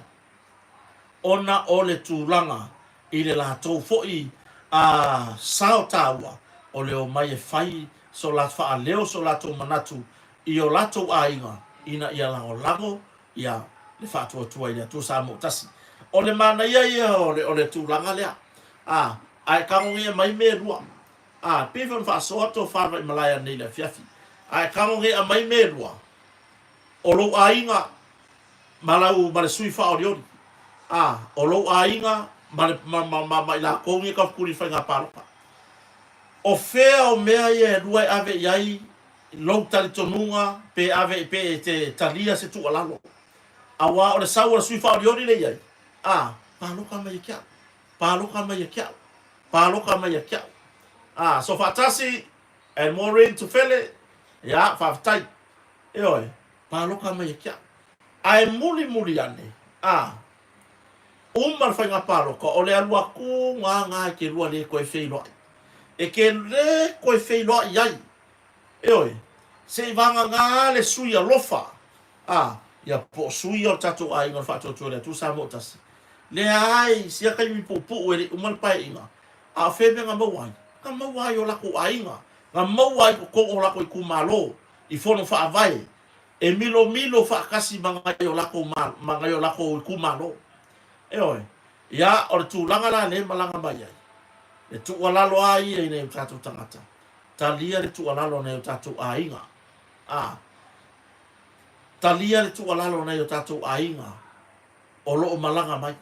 ona o le tulaga i le latou foi a sao taua o le omai e fai so la faaleo so latou manatu i o latou aiga ina ia lagolago ia le faatuatua i le Atua Samoa Tasi. O le manaia ia o le, o le tulaga lea. A, ae tagogia mai mea e lua. A, pei foi ona faasoa tofa Vaimalae ananei i le afiafi. Ae tagogia mai mea e lua, o lou aiga ma lau, ma le sui faaolioli. A, o lou aiga ma le, ma, ma, ma, ma i latou ia e taufetuli i le faiga palota. O fea o mea ia e lua e ave i ai lou talitonuga pe ave pe e te talia se tuualalo. Aua o le sau a le sui faaolioli lea i ai, a, paloka mai ia te au, paloka mai ia te au, paloka mai ia te au. A, so faatasi and Maureen Tufele, ia, faafetai. Ioe, paloka mai ia te au. Ae mulimuli ane, a, uma le faiga palota, o le alu atu gagā e te lua le toe feiloai. E te le toe feiloai ai. Ioe, se i vagagā le sui alofa, a, ia po o sui ia o le tatou aiga o le Faatuatua i le Atua Samoa Tasi. Leai, sia taimi puupuu e le i uma le paeaiga, a o fea mea na maua ai? Na maua ai i o latou aiga, na maua ai i totonu o latou itumalo, i fono faavae, e milomilo faatasi ma nai o latou ma nai o latou itumalo. Ioe, ia, o le tulaga la lea e malaga mai ai, le tuualalo lava ia i nai o tatou tagata, Talia le tuualalo a nai o tatou aiga. A. Talia le tuualalo a nai o tatou aiga o lo o malaga mai.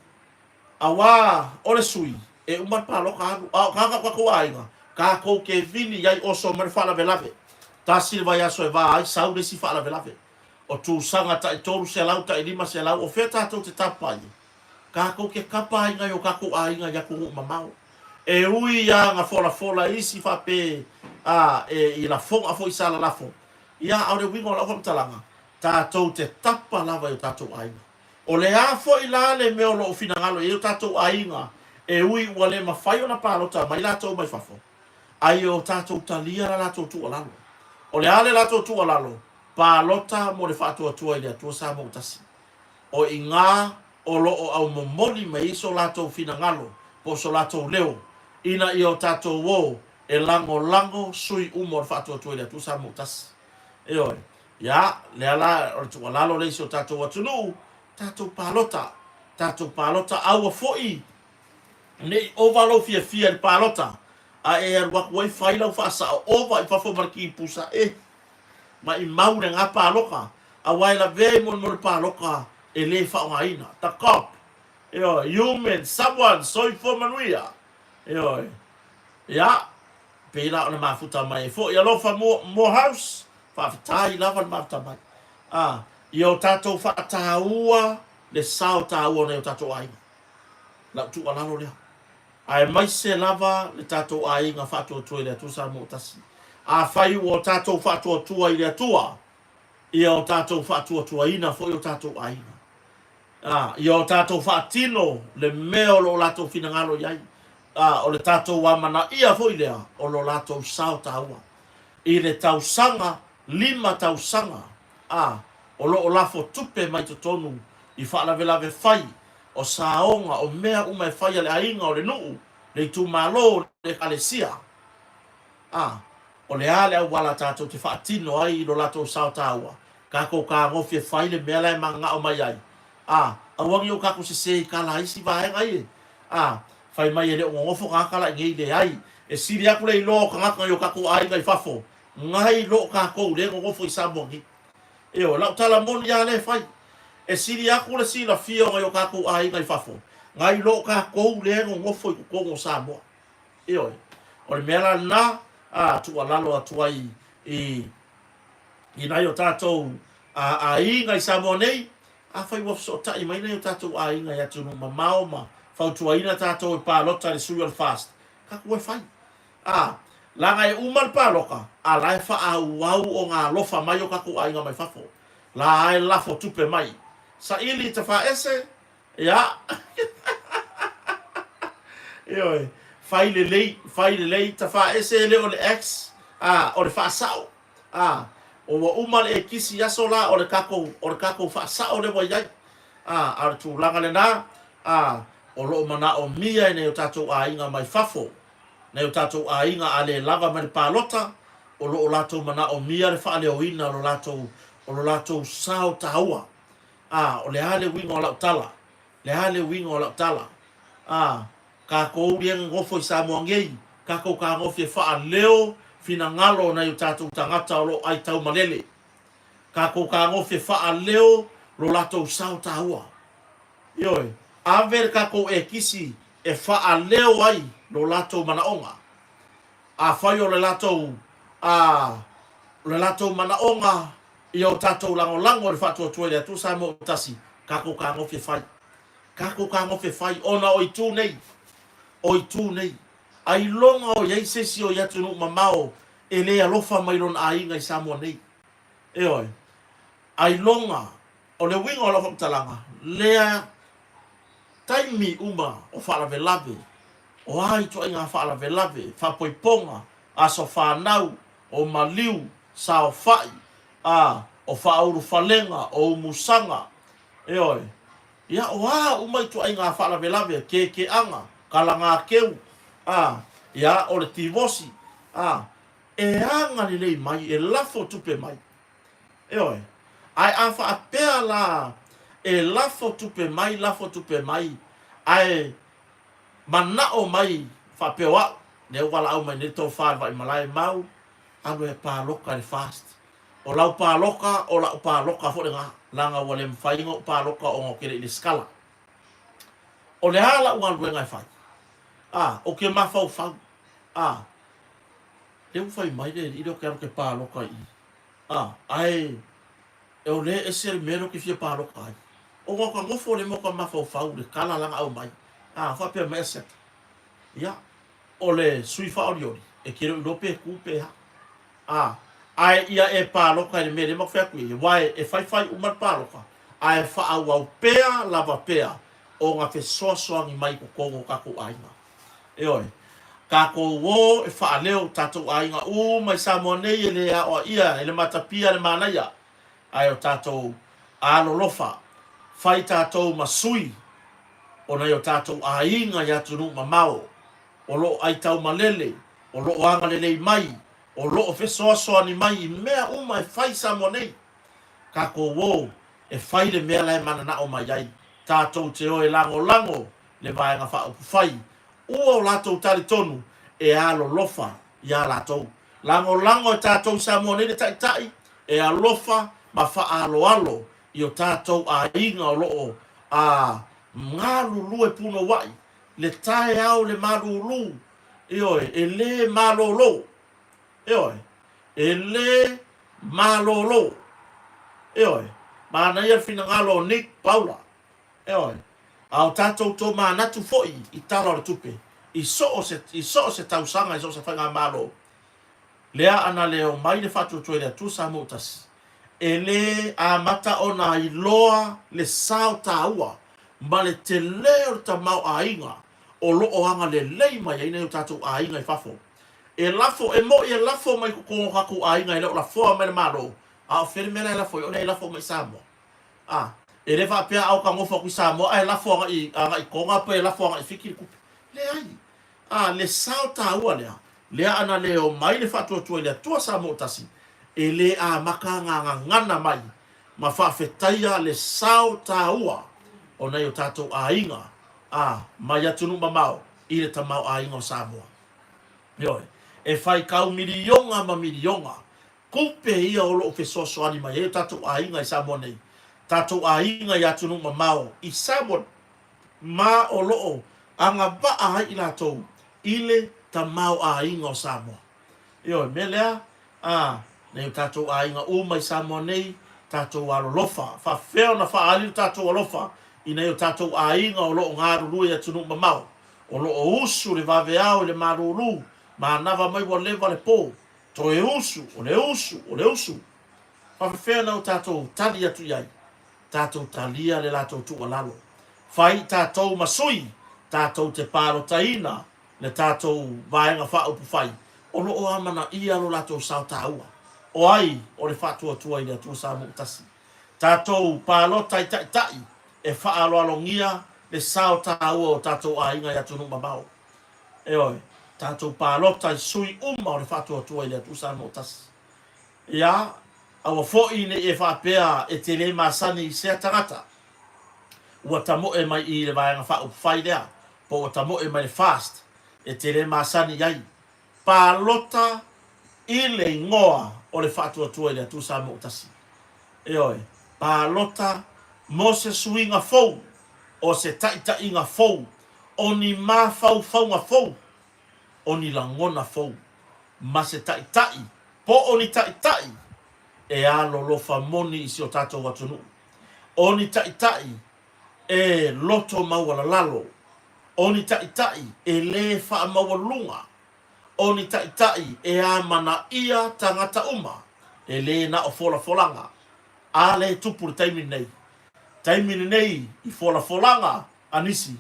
Auā o le sui, e uma le paloka alu, a o tagata o tatou aiga, tatou te vili i ai oso mai le faalavelave. Tasi le vaiaso e va ai, sau le isi faalavelave. O tusaga tai 300, tai 500, o fea tatou te tapa ai? Tatou te tapa ai nai o tatou aiga i atunuu mamao. E ui a na folafola isi faapē a e i lafoga foi sa lalafo, ia a o le uiga o lau faamatalaga, tatou te tapa lava i o tatou aiga. O le a foi la le mea o lo o finagalo i ai o tatou aiga e ui ua le mafai ona palota mai latou mai fafo, a ia o tatou talia la latou tuualalo. O le a le latou tuualalo? Palota mo le faatuatua i le Atua Samoa Tasi. O i gā o lo o aumomoli mai ai so latou finagalo po o so latou leo, ina ia o tatou ō e lagolago sui uma o le Faatuatua i le Atua Samoa Tasi. Ioe. Ia, lea la o le tuualalo lea i si o tatou atunuu, tatou palota, tatou palota, aua foi ne i ova lou fiafia i le palota, a e alu atu ai fai lau faasao, ova i fafo ma le kipusa, e Maimau lena paloka, aua e lavea i molemole paloka e le faaaogaina. The cop. Ioe, human, someone, soifua manuia. Ioe. Ia, pei la ona mafuta mai ai foi. Alofa Morehouse, faafetai lava le mafuta mai. Ah, ia o tatou faataua le sao taua o nai o tatou aiga. Lau tuualalo lea. Aemaise lava le tatou aiga faatuatua i le Atua Samoa Tasi. Afai ua o tatou faatuatua i le Atua, ia o tatou faatuatuaina foi o tatou aiga. A, ia o tatou faatino le mea o lo o latou finagalo i ai. A, o le tatou amanaia foi lea o lo latou sao taua. I le tausaga, lima tausaga, a, O lo o lafo tupe mai totonu i faalavelave fai, o saoga, o mea uma e fai a le aiga, o le nuu, le itumalo, le ekalesia. A, o le a le auala tatou te faatino ai i lo latou sao taua? Tatou tagofi e fai le mea la e mananao mai ai. A, aua ne i o tatou sese i tala a isi vaega ia. A, fai mai e le o nonofo tagata la i nei, leai. E sili atu le iloa o tagata i o tatou aiga i fafo, nai lo tatou lea e nonofo i Samoa nei. Ioe, lau tala moni lava lea e fai. E sili atu le silafia o nai o tatou aiga i fafo, nai lo tatou lea e nonofo i totonu o Samoa. Ioe. O le mea la lena, a, tuualalo atu ai i, i nai o tatou a, aiga i Samoa nei, afai ua fesootai mai nai o tatou aiga i atunuu mamao ma fautuaina tatou e palota i le sui o le FAST, tatou e fai. A, leaga e uma le palota, a la e faaauau ona alofa mai o tatou aiga mai fafo. La e lafo tupe mai. Saili i tafaese, Ia. Ioe. Fai lelei, fai lelei, tafaese e le o le X, a, o le faasao. A, ua uma le ekisi i aso la, o le tatou, o le tatou faasao lea ua i ai. A, a o le tulaga lena, a, o lo o manaomia e nai o tatou aiga mai fafo, nai o tatou aiga a le lava mai le palota, o lo o latou manaomia le faaleoina o lo latou, o lo latou sao taua. A, o le a le uiga o lau tala? Le a le uiga o lau tala? A, tatou ia nonofo i Samoa nei, tatou tagofi e faaleo finagalo o nai o tatou tagata o lo o ai taumalele. Tatou tagofi e faaleo lo latou sao taua. Ioe, ave le tatou ekisi e faaleo ai lo latou manaoga. Afai o le latou, a, o le latou manaoga ia o tatou lagolago i le faatuatua i le Atua Samoa ua tasi, tatou tagofi e fai. Tatou tagofi e fai, ona o itu nei, o itu nei. Ailoga o i ai se isi o i atunuu mamao e le alofa mai i lona aiga i Samoa nei. Ioe. Ailoga, o le uiga o lau faamatalaga, lea taimi uma o faalavelave, o a ituaiga faalavelave, faapoipoga, aso fanau, o maliu, saofai, a, o faaulufalega, o umusaga, ioe, ia, o a uma ituaiga faalavelave, kekeaga, kalagakeu, a, ia, o le tivosi, a, e agalelei mai, e lafo tupe mai. Ioe. Ae a faapea la e lafo tupe mai, lafo tupe mai, ae manao mai faapea o au, lea ua valaau mai nei le tofa i le Vaimalae, Mau, alu e palota i le FAST. O lau palota, o la'u palota foi lena, leaga ua le mafai ona ou palota ona ou te le i lesitala. O le a la'u galuega e fai? A, ou te mafaufau. A, lea ua fai mai le alii lea ou te alu ou te palota i i. A, ae e o lea e ese le mea lea ou te fia palota ai. Ona o ka nofo lea ma o ka mafaufau i le tala la na aumai. A, faapea mai Asiata, ia, o le sui faaolioli, e te le o iloa pe tu pe a. A, ae ia e palota i le mea lea ma fai atu i ai, aua e faifai uma le palota, ae faaauau pea lava pea ona fesoasoani mai i totonu o tatou aiga. Ioe. Tatou o e faaleo tatou aiga uma i Samoa nei e le aoaia e le matapia le manaia, ae o tatou alolofa, fai tatou ma sui o nai o tatou aiga i atunuu mamao o lo o aitaumalele, o lo o agalelei mai, o lo o fesoasoani mai i mea uma e fai i Samoa nei. Tatou o e fai le mea la e mananao mai ai. Tatou te o e lagolago le Vaega Faaupufai ua o latou talitonu e alolofa iā latou. Lagolago e tatou i Samoa nei le Taitai e alofa ma faaaloalo i o tatou aiga o lo o a galulue punouai le taeao le malulu, ioe, e le malolo, ioe, e le malolo, ioe. Manaia le finagalo o Nick Paula, ioe, a o tatou tomanatu foi i Tala o le Tupe i so o se, i so o se tausaga, i so o se faigamalo, lea ana le omai le faatuatua i le Atua Samoa ua tasi, e le amata ona iloa le sao taua ma le tele o le tamaoaiga o lo o agalelei mai ai nai o tatou aiga i fafo. E lafo, e mo'i e lafo mai i totonu o tatou aiga e le o lafoa mai le Malo. A o fea le mea la e lafo ai? O lea e lafo mai i Samoa. A, e le faapea a o ta nofo atu i Samoa ae lafo agai, agai i Toga pe lafo agai i Fiti le tupe. Leai. A, le sao taua lea, lea ana le omai le Faatuatua i le Atua Samoa ua Tasi, e le amata na gagana mai ma faafetaia le sao taua o nai o tatou aiga, a, mai atunuu mamao i le tamaoaiga o Samoa. Ioe, e faitau miliona ma miliona tupe ia o lo o fesoasoani mai ai o tatou aiga i Samoa nei, tatou aiga i atunuu mamao i Samoa ma o lo o agavaa ai i latou i le tamaoaiga o Samoa. Ioe, mea lea, a, nei o tatou aiga uma i Samoa nei, tatou alolofa, faafefea ona faaali lo tatou alofa i nai o tatou aiga o lo o galulue i atunuu mamao, o lo o usu le vaveao i le malulu, manava mai ua leva le po, toe usu, o le usu, o le usu. Faafefea na o tatou tali atu i ai? Tatou talia le latou tuualalo. Fai i tatou ma sui, tatou te palotaina le tatou Vaega Faaupufai o lo o amanaia lo latou sao taua. O ai o le Faatuatua i le Atua Samoa Tasi? Tatou palota i taitai e faaaloalogia le sao taua o tatou aiga i atunuu mamao. Ioe, tatou palota i sui uma o le Faatuatua i le Atua Samoa Tasi. Ia, aua foi ne i e faapea e te le masani i sea tagata ua tamoe mai i le Vaega Faaupufai lea, po ua tamoe mai le FAST, e te le masani i ai. Palota i le igoa o le Faatuatua i le Atua Samoa Tasi. Ioe, palota mo se suiga fou, o se taitaiga fou, o ni mafaufauga fou, o ni lagona fou, ma se taitai, po o ni taitai e alolofa moni i si o tatou atunuu, o ni taitai e loto maualalalo, o ni taitai e lē faamaualuga, o ni taitai e amanaia tagata uma, e lē na o folafolaga. A lea e tupu i le taimi lenei. Taimi lenei i folafolaga a nisi,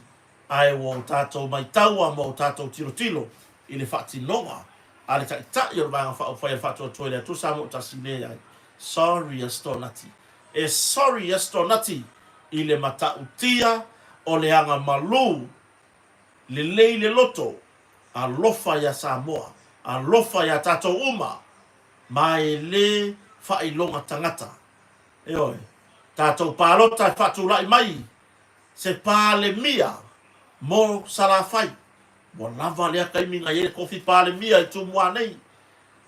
ae ua o tatou maitaua ma o tatou tilotilo i le faatinoga a le Taitai o le Vaega Faaupufai a le Faatuatua i le Atua Samoa Tasi, leai. Sorry Astonati. E sorry Astonati i le matautia o le aga malū lelei le loto, alofa iā Samoa, alofa iā tatou uma, ma e lē faailoga tagata. Ioe, tatou palota e faatulai mai se Palemia mo Salafai. Ua lava lea taimi na i ai le tofi Palemia i Tumua nei.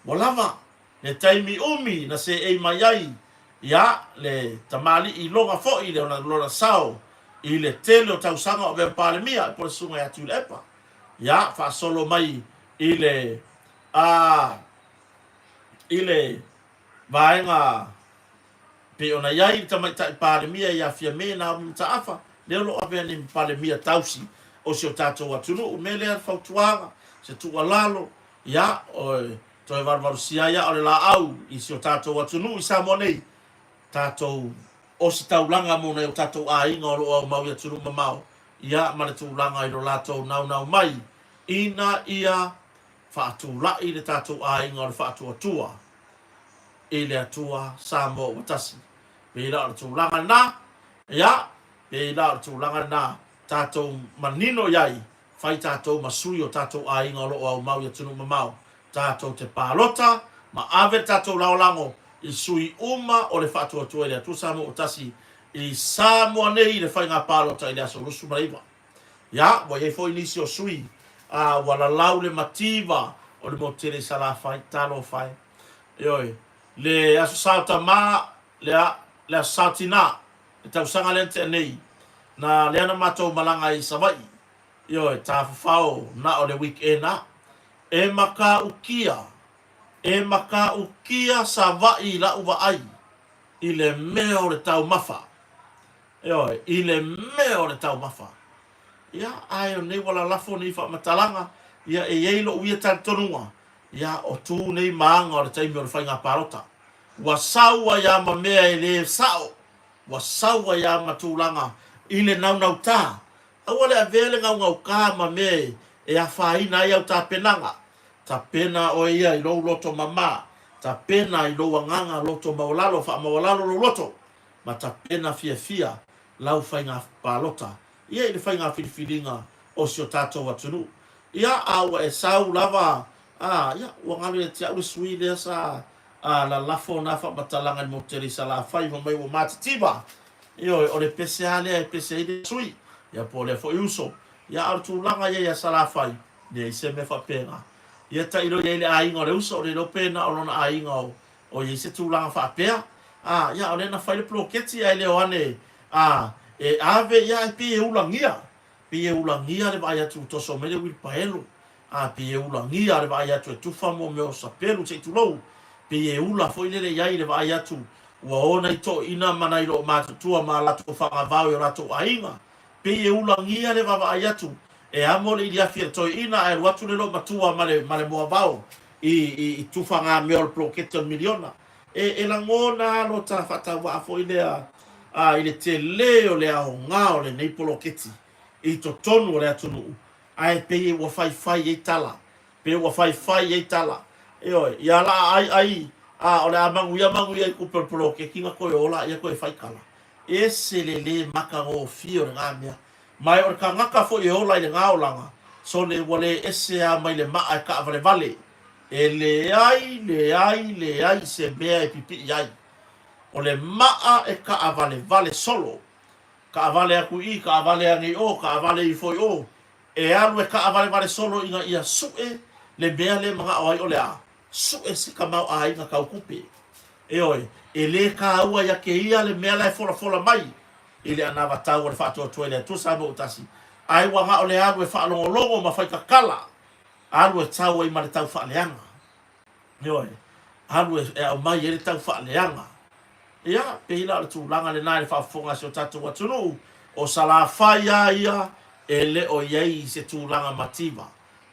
Ua lava le taimi umi na seei mai ai ia le tamalii iloga foi le lona sao i le tele o tausaga o avea ma Palemia po o le Susuga ia Tuilaepa. Ia faasolo mai i le a i le vaega pei ona i ai le Tamaitai Palemia ia Fiame Naomi Mataafa, lea o lo o avea nei ma Palemia tausi o si o tatou atunuu. O le mea lea, le fautuaga, se tuualalo, ia, o toe valuvalusia ai aa o le laau i si o tatou atunuu i Samoa nei, tatou ositaulaga mo nai o tatou aiga o lo o aumau i atunuu mamao, ia, ma le tulaga i lo latou naunau mai ina ia faatulai le tatou aiga o le faatuatua i le Atua Samoa ua tasi. Pei la o le tulaga lena, ia, pei la o le tulaga lena, tatou manino i ai, fai tatou ma sui o tatou aiga o lo o aumau i atunuu mamao, tatou te palota ma ave le tatou lagolago i sui uma o le Faatuatua i le Atua Samoa ua tasi i Samoa nei i le faiga palota i le aso 29. Ia, ua i ai foi nisi o sui a ua lalau le mativa o le motu tele i Salafai, talofa e. Ioe, le Aso Sa o Tama, le, le Aso Sa o Tina, le tausaga lea na tea nei, na lea na matou malaga ai i Savaii, ioe, tafafao na o le weekend a. E makaukia, e makaukia Savaii i la'u vaai i le mea o le taumafa. Ioe, i le mea o le taumafa. Ia, ae o nei ua lalafo nei faamatalaga, ia e i ai lou ia talitonuga, ia o tu nei ma aga o le taimi o le faiga palota. Ua sau ai lava ma mea e le sao, ua sau ai lava ma tulaga i le naunautā. Aua le avea le gaugaukā ma mea e afaina ai au tapenaga. Tapena oe ia i lou loto mama. Tapena i lou agaga loto maualalo, faamaualalo lou loto, ma tapena fiafia lau faiga palota, ia i le faiga filifiliga o si o tatou atunuu. Ia, a ua e sau lava, a, ia, ua galo ia te au le sui lea sa, a, lalafo na faamatalaga i le motu tele i Salafai, fai mai ua matitiva. Ioe, o le pese lava lea e pese ai le sui, ia po o lea foi uso. Ia, a o le tulaga ia ia Salafai, leai se mea faapena. Ia tailo i ai le aiga o le uso, le iloa pe na o lona aiga o, o i ai se tulaga faapea. A, ia, o lea na fai le poloketi ae le o ane, a, e ave, ia, ae pei e ulagia. Pei e ulagia le vaai atu ua toso mai le uilipaelo. A, pei e ulagia le vaai atu e tufa mo mea o sapelu se i tulou. Pei e ula foi lele i ai le vaai atu ua o nai toeaiina ma nai loomatutua ma a latou fagavao i o latou aiga. Pei e ulagia le vaavaai atu e amo le iliafi a le toeaina ae alu atu le loomatua ma le, ma le moavao i, i, i tufaga mea o le poloketi o le miliona. E, e lagona lava lo ta faatauvaa foi lea a, i le tele o le aoga o lenei poloketi i totonu o le atunuu, ae pei ua faifai ai tala, pei ua faifai ai tala. Ioe, ia la a ai ai, a, o le a manuia manuia i tupe o le poloketi na toe o laia toe fai tala. Ese le lē matagofie o lena mea. Ma e o le tagata foi e ola i lena olaga, sole ua le ese a mai le maa e taavalevale. E leai, leai, leai se mea e pipii ai. O le maa e taavalevale solo. Taavale atu i i, taavale ane i o, taavale ifo i o. E alu e taavalevale solo ina ia sue le mea lea e manao ai o le a? Sue se tamaoaiga tau tupe. Ioe, e le taua ia te ia le mea la e folafola mai i le anavatau a le Faatuatua i le Atua Samoa ua tasi, ae ua na o le alu e faalogologo ma faitatala, alu e tau ai ma le taufaaleaga. Ioe, alu e aumai ai le taufaaleaga. Ia, pei la o le tulaga lena i le faafofoga a si o tatou atunuu, o Salafai lava ia e le o i ai se tulaga mativa.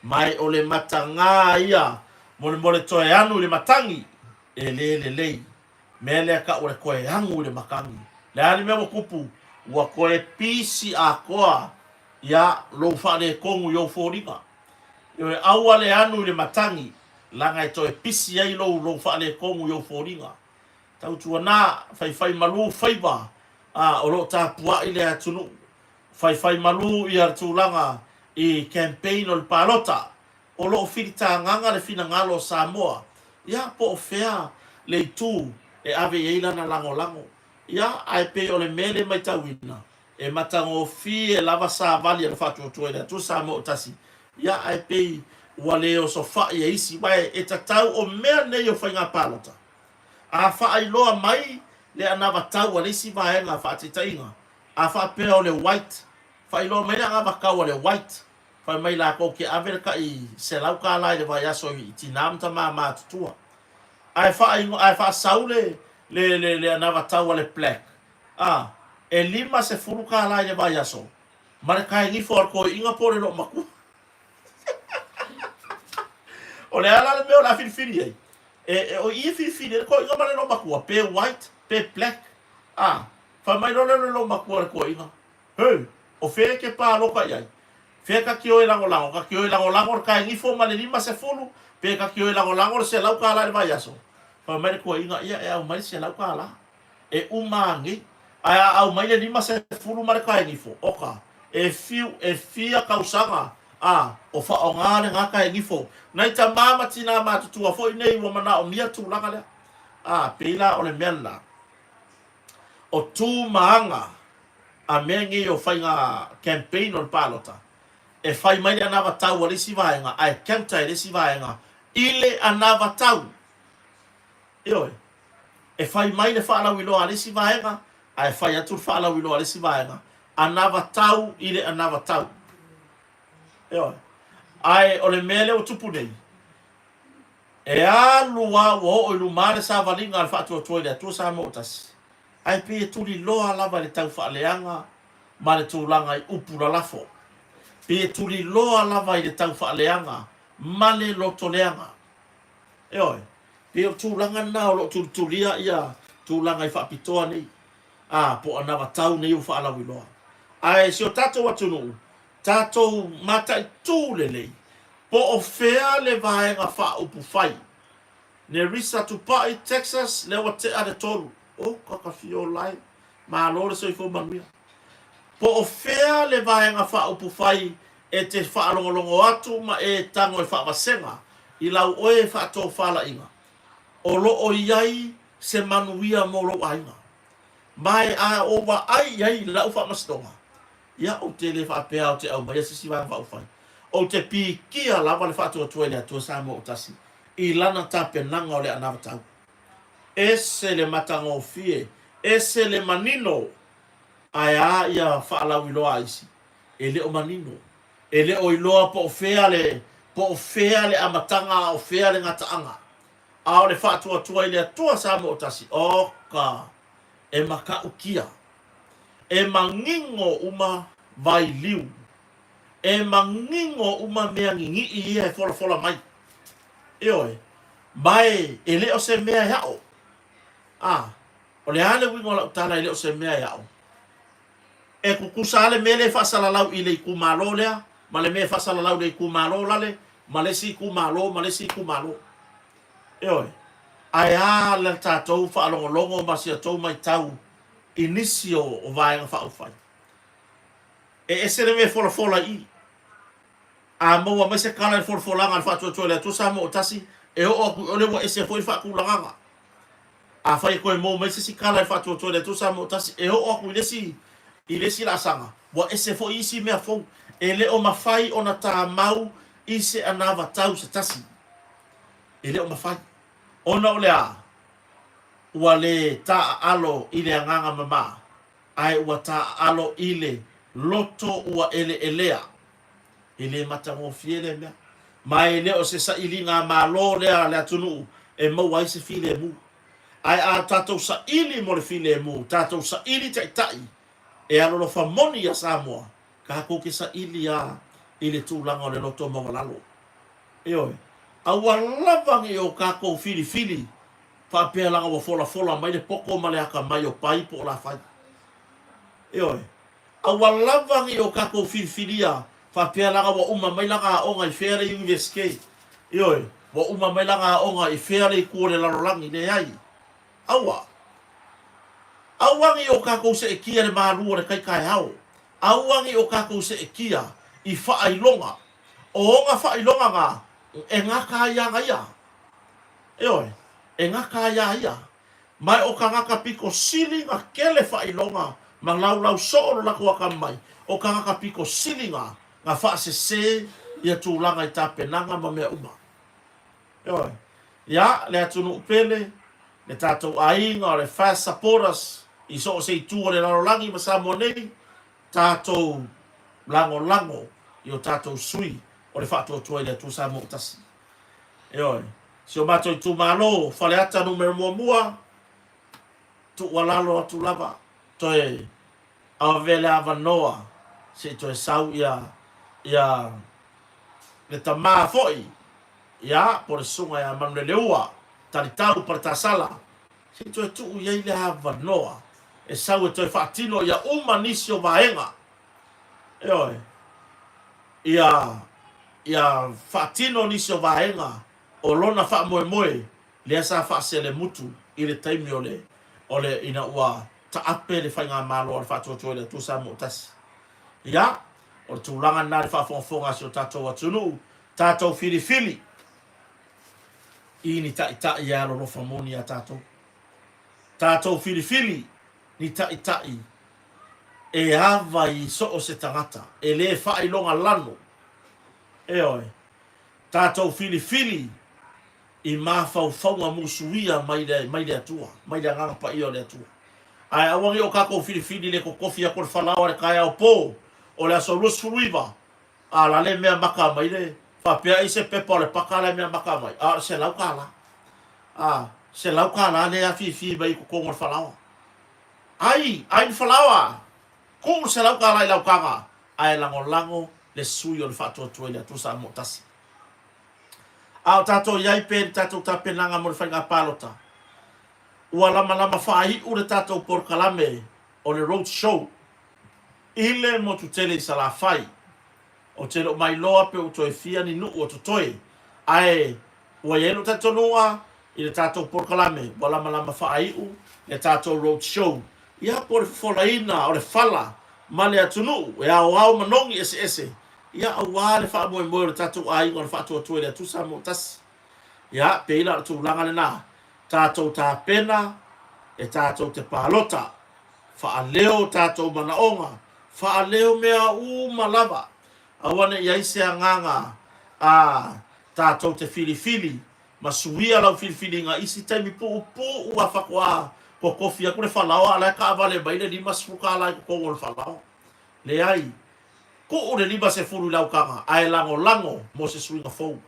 Ma e o le matagā ia molemole toe anu i le matagi, e le lelei. Mea lea tau o le toe anu i le matagi. Le a le mea ua tupu, ua toe pisi atoa ia lou faaletonu i ou foliga. Ioe, aua le anu i le matagi, leaga e toe pisi ai lou lou faaletonu i ou foliga. Tautuana, faifai malu faiva, a, o lo o tapuai le atunuu. Faifai malu ia le tulaga i campaign o le palota. O lo o filitagaga le finagalo o Samoa, ia, po o fea le itu e ave i ai lana lagolago. Ia, ae pei o le mea lea e matauina, e matagofie lava savali a le Faatuatua i le Atua Samoa o tasi, ia, ae pei ua le osofai e isi, aua e tatau o mea nei o faiga palota. A faailoa mai le anavatau a le isi vaega faataitaiga, a faapea o le white, faailoa mai le anavatau a le white, fai mai latou te ave le tai $100 i le vaiaso i tinā ma tamā matutua. Ae faaigo, ae faasau le, le, le, le anavatau a le black, a, e $50 i le vaiaso, ma le taegifo a le toeaina po o le loomatua. O le a la le mea o le a filifili ai? E, e, o i e filifili ai le toeaina ma le loomatua, pe white, pe black. A, fai mai loa lea o le loomatua i le toeaina, Heu, o fea e te pāloka i ai? Fea ta te o e lagolago? Ta te o e lagolago le taegifo ma le 50, pe ta te o e lagolago le $100 i le vaiaso? Fai mai le toeaina, Ia, e aumai le $100. E uma anei. Ae a aumai le 50 ma le taegifo, oka, e fiu, e fia tausaga, a, o faaaoga lena taegifo. Nai tamā ma tinā matutua foi nei ua manaomia tulaga lea. A, pei la o le mea lena. O tu ma aga a mea nei o faiga campaign o le palota, e fai mai le anavatau a le isi vaega ae counter e le isi vaega i le anavatau. Ioe. E fai mai le faalauiloa a le isi vaega ae fai atu le faalauiloa a le isi vaega, anavatau i le anavatau. Ioe. Ae o le mea lea ua tupu nei, e alu lava ua oo i luma le savaliga a le Faatuatua i le Atua Samoa ua tasi, ae pei e tuliloa lava i le taufaaleaga ma le tulaga i upu lalafo. Pei e tuliloa lava i le taufaaleaga ma le lotoleaga. Ioe, pei o le tulaga lena o lo o tulitulia ia tulaga i faapitoa nei, a, po o anavatau nei ua faalauiloa. Ae si o tatou atunuu, tatou mataitu lelei, po o fea le vaega faaupufai. Nerissa Tupai, Texas, lea ua tea le 3. Oh, kakafiola e. Malo le soifua manuia. Po o fea le Vaega Faaupufai e te faalogologo atu ma e tago e faavasega i lau oe faatofalaiga, o lo o i ai se manuia mo lou aiga. Ma e a ou vaai i ai i lau faamasinoga, ia ou te le faapea ou te aumaia se isi Vaega Faaupufai. Ou te pikia lava le faatuatua i le Atua Samoa o Tasi i Lana tapenaga o le anavatau. Ese le matagofie, ese le manino, ae a ia faalauiloa a isi? E le o manino. E le o iloa po o fea le, po o fea le amataga a o fea le gataaga. A o le faatuatua i le Atua Samoa o Tasi, oka, e makaʻukia. E manino uma vailiu. E manino uma mea gigii ia e folafola mai. Ioe. Ma e, e le o se mea e aʻo. A, o le a le uiga o lau tala e le o se mea e aʻo? E tutusa lava le mea lea e faasalalau i le itumalo lea, ma le mea e faasalalau i le itumalo lale, ma le isi itumalo, ma le isi itumalo. Ioe. Ae a la tatou faalogologo ma si a tou matau i nisi o, o Vaega Faaupufai? E ese le mea e folafola i i. A maua mai se tala i le folafolaga a le Faatuatua i le Atua Samoa o Tasi, e oo atu i ole ua ese foi le faatulagaga. Afai e toe maua mai se isi tala i le Faatuatua i le Atua Samoa o Tasi, e oo atu i le isi, i le isi laasaga, ua ese foi isi mea fou. E le o mafai ona tamau i se anavatau se tasi. E le o mafai. Ona o le a? Ua le taaalo i le agaga mama, ae ua taaalo i le loto ua eleelea. E le matagofie lea mea. Ma e le o se sailiga malo lea a le atunuu e maua ai se filemu. Ae a tatou saili mo le filemu, tatou saili taitai e alolofa moni iā Samoa, tatou te saili lava i le tulaga o le loto maualalo. Ioe. Aua lava ne i o tatou filifili faapea leaga ua folafola mai le poto ma le atamai o Pai po o Lafai. Ioe. Aua lava ne i o tatou filifilia faapea leaga ua uma mai lana aoga i fea le Iunivesite. Ioe, ua uma mai lana aoga i fea le itu o le lalolagi. Leai. Aua. Aua ne i o tatou seetia le malu o le tai taeao. Aua ne i o tatou seetia i faailoga. O ona faailoga na, e gata ai ana ia. Ioe, e gata ai a ia. Ma o tagata pito sili na tele faailoga ma laulau soo lo latou atamamai, o tagata pito sili na na faasese ia tulaga i tapenaga ma mea uma. Ioe. Ia, le atunuu pele, le tatou aiga o le FAST supporters i so o se itu o le lalolagi ma Samoa nei, tatou lagolago i o tatou sui o le Faatuatua i le Atua Samoa ua Tasi. Ioe. Si o matou itumalo, Faleata numera muamua, tuualalo atu lava, toe ave le avanoa se i toe sau ia, ia le tama foi, ia, po o le susuga ia Manuleleua, Talitau Paletasala, se i toe tuu i ai le avanoa e sau e toe faatino ia uma nisi o vaega. Ioe. Ia, ia faatino nisi o vaega o lona faamoemoe lea sa faaselemutu i le taimi o le, o le, ina ua taape le Faigamalo a le Faatuatua i le Atua Samoa ua Tasi. Ia, o le tulaga lena i le faafogafoga a si o tatou atunuu, tatou filifili i ni taitai e alolofa moni iā tatou. Tatou filifili ni taitai e ava i so o se tagata, e le faailoga lano. Ioe. Tatou filifili i mafaufauga musuia mai le, mai le Atua, mai le Agaga Paia o le Atua. Ae aua ne i o tatou filifili le totofi atu o le falaoa i le taeao po o le aso 29, a la le mea maka mai le, faapea ai se pepa o le paka la e mea maka mai, a o le $100. A, $100 lea e afifi mai i totonu o le falaoa. Ai, ai le falaoa! Tuu le $100 i lau taga, ae lagolago le sui o le Faatuatua i le Atua Samoa Tasi. A o tatou i ai pea i le tatou tapenaga mo le faiga palota, ua lamalama faaiu le tatou polokalame o le Road Show i le motu tele i Salafai. Ou te le o mailoa pe ua toe fia ni nuu o totoe, ae ua i ai lou talitonuga, i le tatou polokalame ua lamalama faaiu le tatou road show, ia po o le fofolaina o le fala ma le atunuu e aoao manogi eseese, ia aua le faamoemoe o le tatou aiga o le Faatuatua i le Atua Samoa Tasi. Ia, pei la o le tulaga lena, tatou tapena e tatou te palota, faaleo tatou manaoga, faaleo mea uma lava, aua ne i i ai se agaga a tatou te filifili ma suia lau filifiliga i isi taimi puupuu a faatoa totofi atu le falaoa a la e taavale mai le 50 tala i totonu o le falaoa. Leai, tuu le 50 i lau taga ae lagolago mo se suiga fou.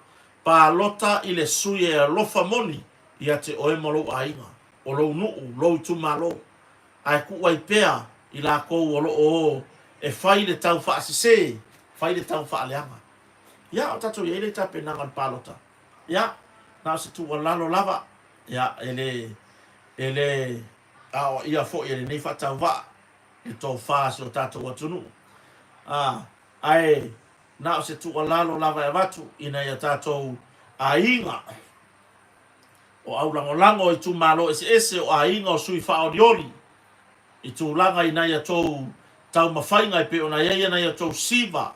Palota i le sui e alofa moni ia te oe ma lou aiga, o lou nuu, lou itumalo. Ae tuu ai pea i lakou o lo o o e fai le tau faasese, fai le tau faaleaga. Ia, o tatou i ai le tapenaga o le palota. Ia, na o se tuualalo lava, ia, e le, e le aoaia foi e lenei faatauvaa le tofa a si o tatou atunuu. A, ae na o se tuualalo lava e avatu ina ia tatou aiga o aulagolago o itumalo eseese, o aiga o sui faaolioli i tulaga i nai a tou taumafaiga e pei ona i ai nai a tou siva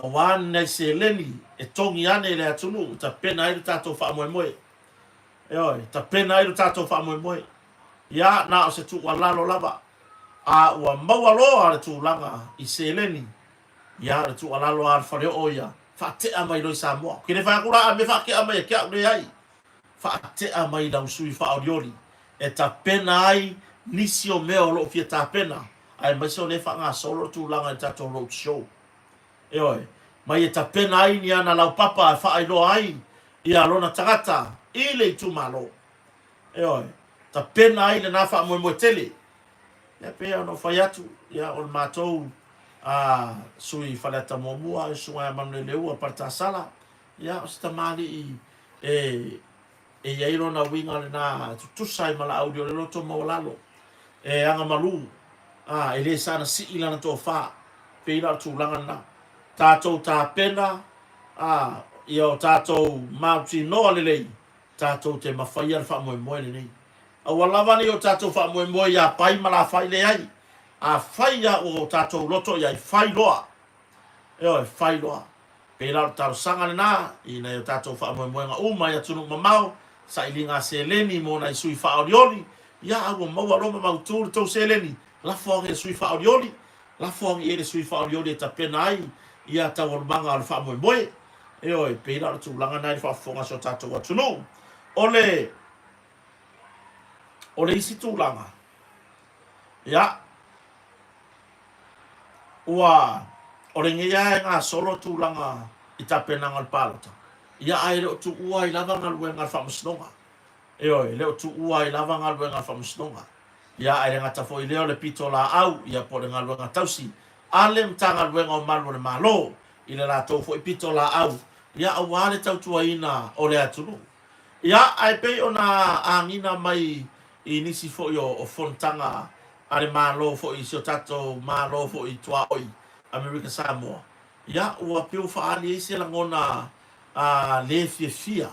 aua ni nai seleni e togi ane i le atunuu e tapena ai lo tatou faamoemoe. Ioe, tapena ai lo tatou faamoemoe. Ia, na o se tuualalo lava, a ua maua loa le tulaga i seleni, ia, o le tuualalo lava a le faleoo ia, faatea mai loa i Samoa. Ou te le fai atu la a mea faatea mai e te au, leai. Faatea mai i lau sui faaolioli e tapena ai nisi o mea o lo o fia tapena, aemaise o lea e faagasolo le tulaga i le tatou road show. Ioe, ma ia tapena ai ni ana laupapa e faailoa ai ia lona tagata i le itumalo. Ioe, tapena ai lena faamoemoe tele. Ia pei ona ou fai atu, ia o le matou a sui Faleata muamua, le Susuga ia Manuleleua Paletasala, ia o se tamalii e e i ai lona uiga lena e tutusa ai ma Laauli o le loto maualalo, e agamalu, a, e le saga sii lana tofa. Pei la o le tulaga lena. Tatou tapena, a, ia o tatou mautinoa lelei, tatou te mafaia le faamoemoe lenei. Aua lava ne i o tatou faamoemoe ia Pai ma Lafai, leai. Afai lava ua o tatou loto i ai, fai loa. Ioe, fai loa. Pei la o le talosaga lena i nai o tatou faamoemoega uma i atunuu mamao, sailiga a seleni mo nai sui faaolioli, ia a ua maua loa ma mautu le tou seleni, lafo ane i le sui faaolioli, lafo ane i ai le sui faaolioli e tapena ai ia taualumaga o le faamoemoe. Ioe, pei la o le tulaga lena i le faafofoga a si o tatou atunuu. O le, o le isi tulaga, ia, Ua, o lenei lava e gasolo tulaga i tapenaga o le palota, ia ae le o tuua ai lava galuega a le Faamasinoga. Ioe, e le o tuua ai lava galuega a le Faamasinoga. Ia ae le gata foi i lea o le pitolaau, ia po o le galuega tausi a le Matagaluega o Malu o le Malo i le latou foi pitolaau, ia aua le tautuaina o le atunuu. Ia, ae pei ona agiga mai i nisi foi o fonotaga a le Malo foi, si o tatou Malo foi tuaoi, Amerika Samoa, ia, ua pei ua faaali ai se lagona le fiafia,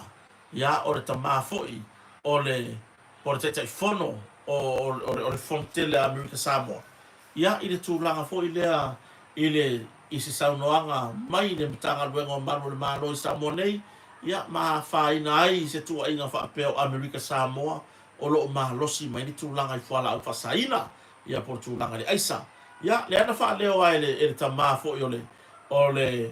ia, o le tama foi o le, o le Taitaifono o le Fono Tele a Amerika Samoa, Ia, i le tulaga foi lea i le, i se saunoaga mai le Matagaluega o Malu o le Malo i Samoa nei, ia, ma afaina ai i se tuuaiga faapea o Amerika Samoa o lo o malosi mai le tulaga i fualaau faasaina, ia, po o le tulaga i le aisa. Ia, lea na faaleo lava e le, e le tama foi o le, o le,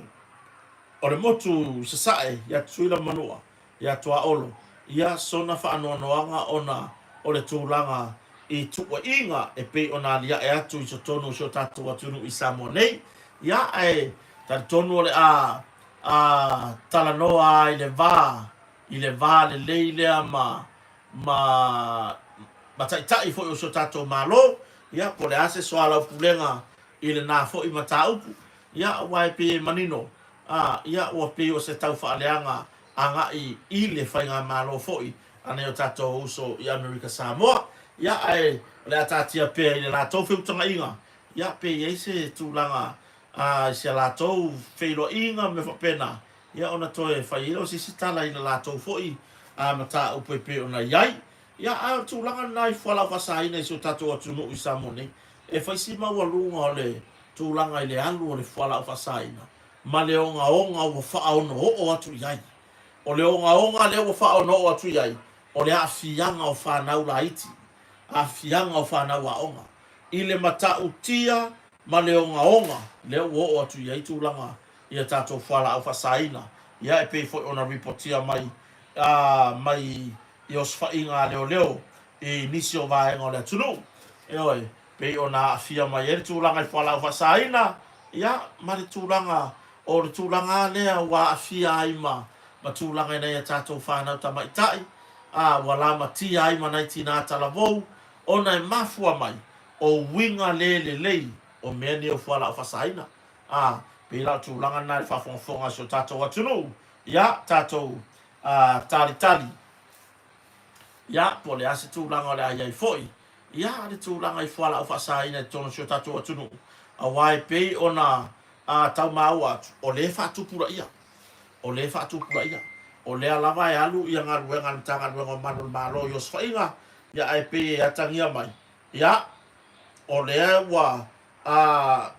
o le motu i Sasae ia Tutuila ma Manua, ia Tuaolo, ia sona faanoanoaga ona o le tulaga i tuuaiga e pei ona aliae atu i totonu o si o tatou atunuu i Samoa nei. Ia, ae talitonu o le a a talanoa lava i le va, i le va lelei lea ma, ma, ma taitai foi o si o tatou Malo, ia, po o le a se soalaupulega i lena foi mataupu, ia, aua e pei e manino, a, ia, ua pei o se taufaaleaga agai i le faigamalo foi a nai o tatou uso i Amerika Samoa, ia, ae o le a taatia pea i le latou feutagaiga, ia, pe i ai se tulaga, a, i si a latou feiloaiga ma mea faapena, ia, ona toe fai ai lea o se isi tala i le latou foi, a mataupu e pei ona i ai. Ia, a o le tulaga lena i fualaau faasaina i si o tatou atunuu i Samoa nei, e fai si maualuga o le tulaga i le alu o le fualaau faasaina ma le ogaoga ua faaonooo atu i ai. O le ogaoga lea ua faaonooo atu i ai, o le aafiaga o fanau laiti, aafiaga o fanau aoga i le matautia ma le ogaoga lea ua oo atu i ai tulaga i a tatou fualaau faasaina, ia e pei foi ona ripotia mai mai i osofaiga a leoleo i nisi o vaega o le atunuu, ioe, pei ona aafia mai ai le tulaga i fualaau faasaina, ia, ma le tulaga o le tulaga lava lea ua aafia ai ma ma tulaga i nai a tatou fanau tamaitai, a, ua lamatia ai ma nai tinā talavou, ona e mafua mai o uiga le lelei o mea nei o fualaau faasaina. A, pei la o le tulaga lena i le faafogafoga a si o tatou atunuu, ia, tatou a, talitali, ia, po o le a se tulaga o le a i ai foi, ia, le tulaga i fualaau faasaina i totonu o si o tatou atunuu, aua e pei ona a, tau maua atu, o lea e faatupulaia, o lea e faatupulaia, o lea lava e alu ia galuega a le Matagaluega o Malu o le Malo i osofaiga, ia, ae pei e atagia mai, ia, o lea ua, a,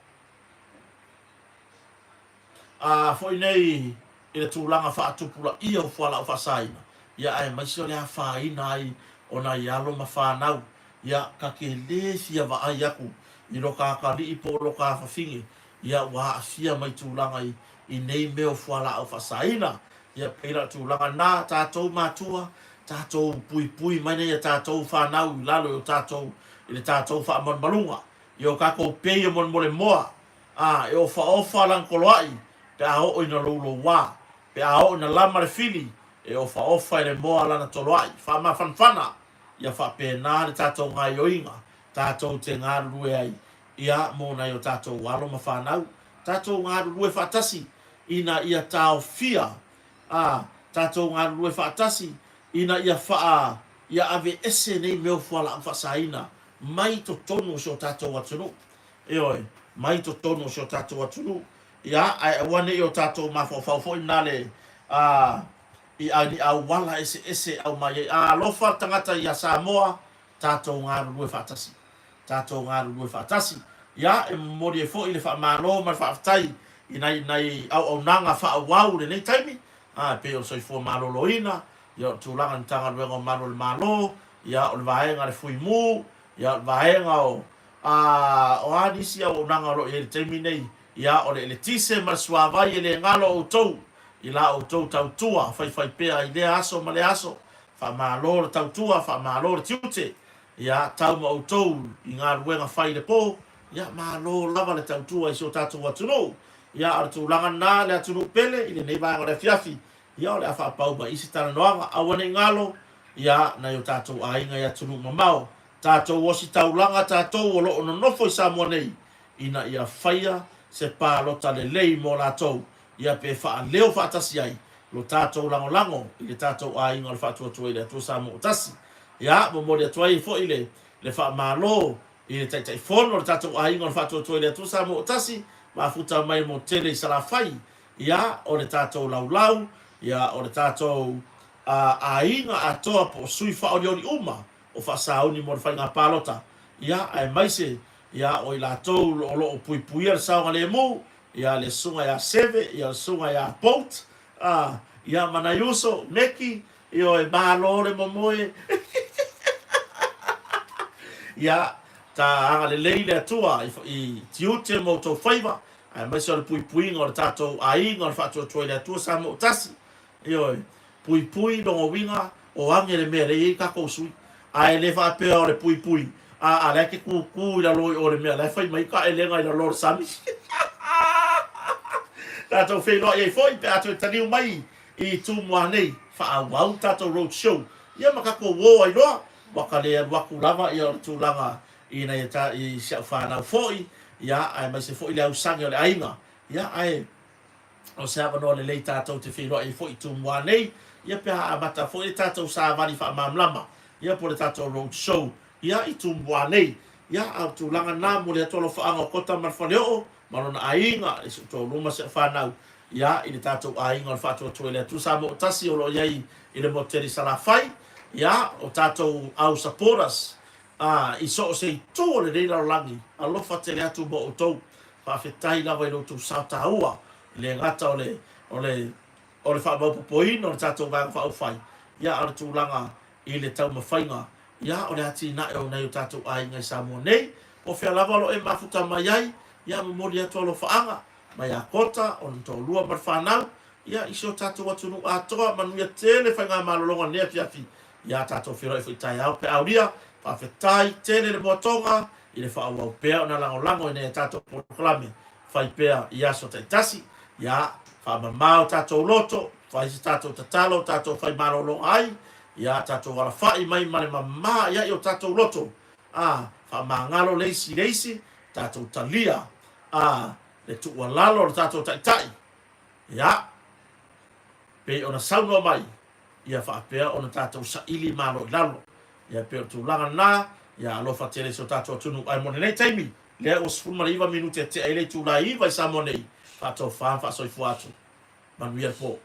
a foi nei i le tulaga faatupulaia o fualaau faasaina, ia aemaise o le afaina ai o nai alo ma fanau, ia ta te le fia vaai atu i lo ta atalii po o lo ta afafine, ia ua aafia mai tulaga i i nei mea o fualaau faasaina. Ia pei la o le tulaga lena, tatou matua, tatou puipui mai nai a tatou fanau i lalo i o tatou i le tatou faamalumaluga, i o tatou pei e molemolemoa, a, e ofaofa lana toloai pe a oo ina louloua, pe a oo ina lama le fili, e ofaofa e le moa lana toloai. Faamafanafana, ia faapena le tatou gaioiga tatou te galulue ai, ia, mō nai o tatou alo ma fanau. Tatou galulue faatasi ina ia taofia, a, tatou galulue faatasi ina ia faa, ia aveese nei mea o fualaau faasaina mai totonu o si o tatou atunuu. Ioe, mai totonu o si o tatou atunuu. Ia, ae aua ne i o tatou mafaufau foi na le, a, i a ni auala eseese e aumai ai. A alofa le tagata ia Samoa, tatou galulue faatasi. Tatou galulue faatasi. Ia, e momoli ai foi le faamalo ma le faafetai i nai, nai auaunaga faaauau i lenei taimi, a, e pei o le soifua maloloina, ia o le tulaga i le Matagaluega o Malu o le Malo, ia o le vaega a le Fuimu, ia o le vaega o, a, o a nisi auaunaga o lo o i ai i le taimi nei, ia o le eletise ma le suavai e le galo outou i la outou tautua faifaipea i lea aso ma lea aso. Faamalo le tautua, faamalo le tiute, ia tau ma outou i galuega fai i le po, ia malo lava le tautua i si o tatou atunuu. Ia o le tulaga lena le atunuu pele i lenei vaega o le afiafi, ia o le a faapau mai i se talanoaga, aua ne i galo, ia nai o tatou aiga i atunuu mamao, tatou ositaulaga tatou o lo o nonofo i Samoa nei, ina ia faia se palota lelei mo latou, ia pe faaleo faatasi ai lo tatou lagolago i le tatou aiga o le Faatuatua i le Atua Samoa ua Tasi. Ia, momoli atu ai foi le le faamalo i le Taitaifono o le tatou aiga o le Faatuatua i le Atua Samoa ua Tasi, mafuta mai mo tele i Salafai, ia, o le tatou laulau, ia, o le tatou aiga atoa po o sui faaolioli uma o faasauni mo le faiga palota, ia, aemaise, ia, o i latou o lo o puipuia le saogalemu, ia, le susuga ia Seve, ia, le susuga ia Bolt, a, ia, ma nai uso, Meki, ioe, malo le momoe. Ia, ta agalelei le Atua i, i tiute ma outou faiva, aemaise o le puipuiga o le tatou aiga o le Faatuatua i le Atua Samoa ua Tasi. Ioe. Puipui lona uiga o age le mea lea e i ai tatou sui. Ae le faapea o le puipui a a la e te kūkū i lalo i o le mea la e fai mai taelega i lalo o le sami. Tatou feiloai ai foi pe a toe taliu mai i Tumua nei, faaauau le tatou road show ia ma tatou o ai loa. Ua ka le alu atu lava ia o le tulaga i nai i si au fanau foi, ia aemaise foi le ausage o le aiga. Ia ae O se avanoa lelei tatou te feiloai ai foi i Tumua nei, ia pe a amata foi le tatou savali faamalamalama, ia po o le tatou road show, ia i Tumua nei. Ia, a o le tulaga lena, momoli atu alofaaga o Kota ma le Faleoo, ma lona aiga, i si ou toalua ma si au fanau, ia, i le tatou aiga o le Faatuatua i le Atua Samoa o tasi o lo o i ai i le motu tele i Salafai, ia, o tatou au supporters, ā, i so o se itu o lenei lalolagi, alofa tele atu mo outou. Faafetai lava i lo outou sao taua, e le gata o le, o le, o le faamaopoopoina o le tatou Vaega Faaupufai, ia, a o le tulaga i le taumafaiga, ia, o le atinae o nai o tatou aiga i Samoa nei. Po o fea lava o lo o e mafuta mai ai, ia, momoli atu alofaaga mai ia Kota, ona toalua ma le fanau, ia, i si o tatou atunuu atoa. Manuia tele faigamalologa i lenei afiafi. Ia tatou feiloai foi taeao pe aulia. Faafetai tele le moatoga i le faaauau pea ona lagolago i nai a tatou polokalame fai pea i aso taitasi. Ia faamama o tatou loto, fai se tatou tatalo tatou fai malologa ai, ia tatou alafai mai ma le mama i ai o tatou loto, a faamagalo le isi i le isi, tatou talia a le tuualalo a le tatou Taitai, ia pei ona saunoa mai ia faapea ona tatou saili malo i lalo. Ia pei o le tulaga lena, ia alofa tele i si o tatou atunuu. Ae mo lenei taimi, lea ua 19 minute e tea ai le itula e 9 i Samoa nei, faatofa ma faasoifua atu. Manuia le po.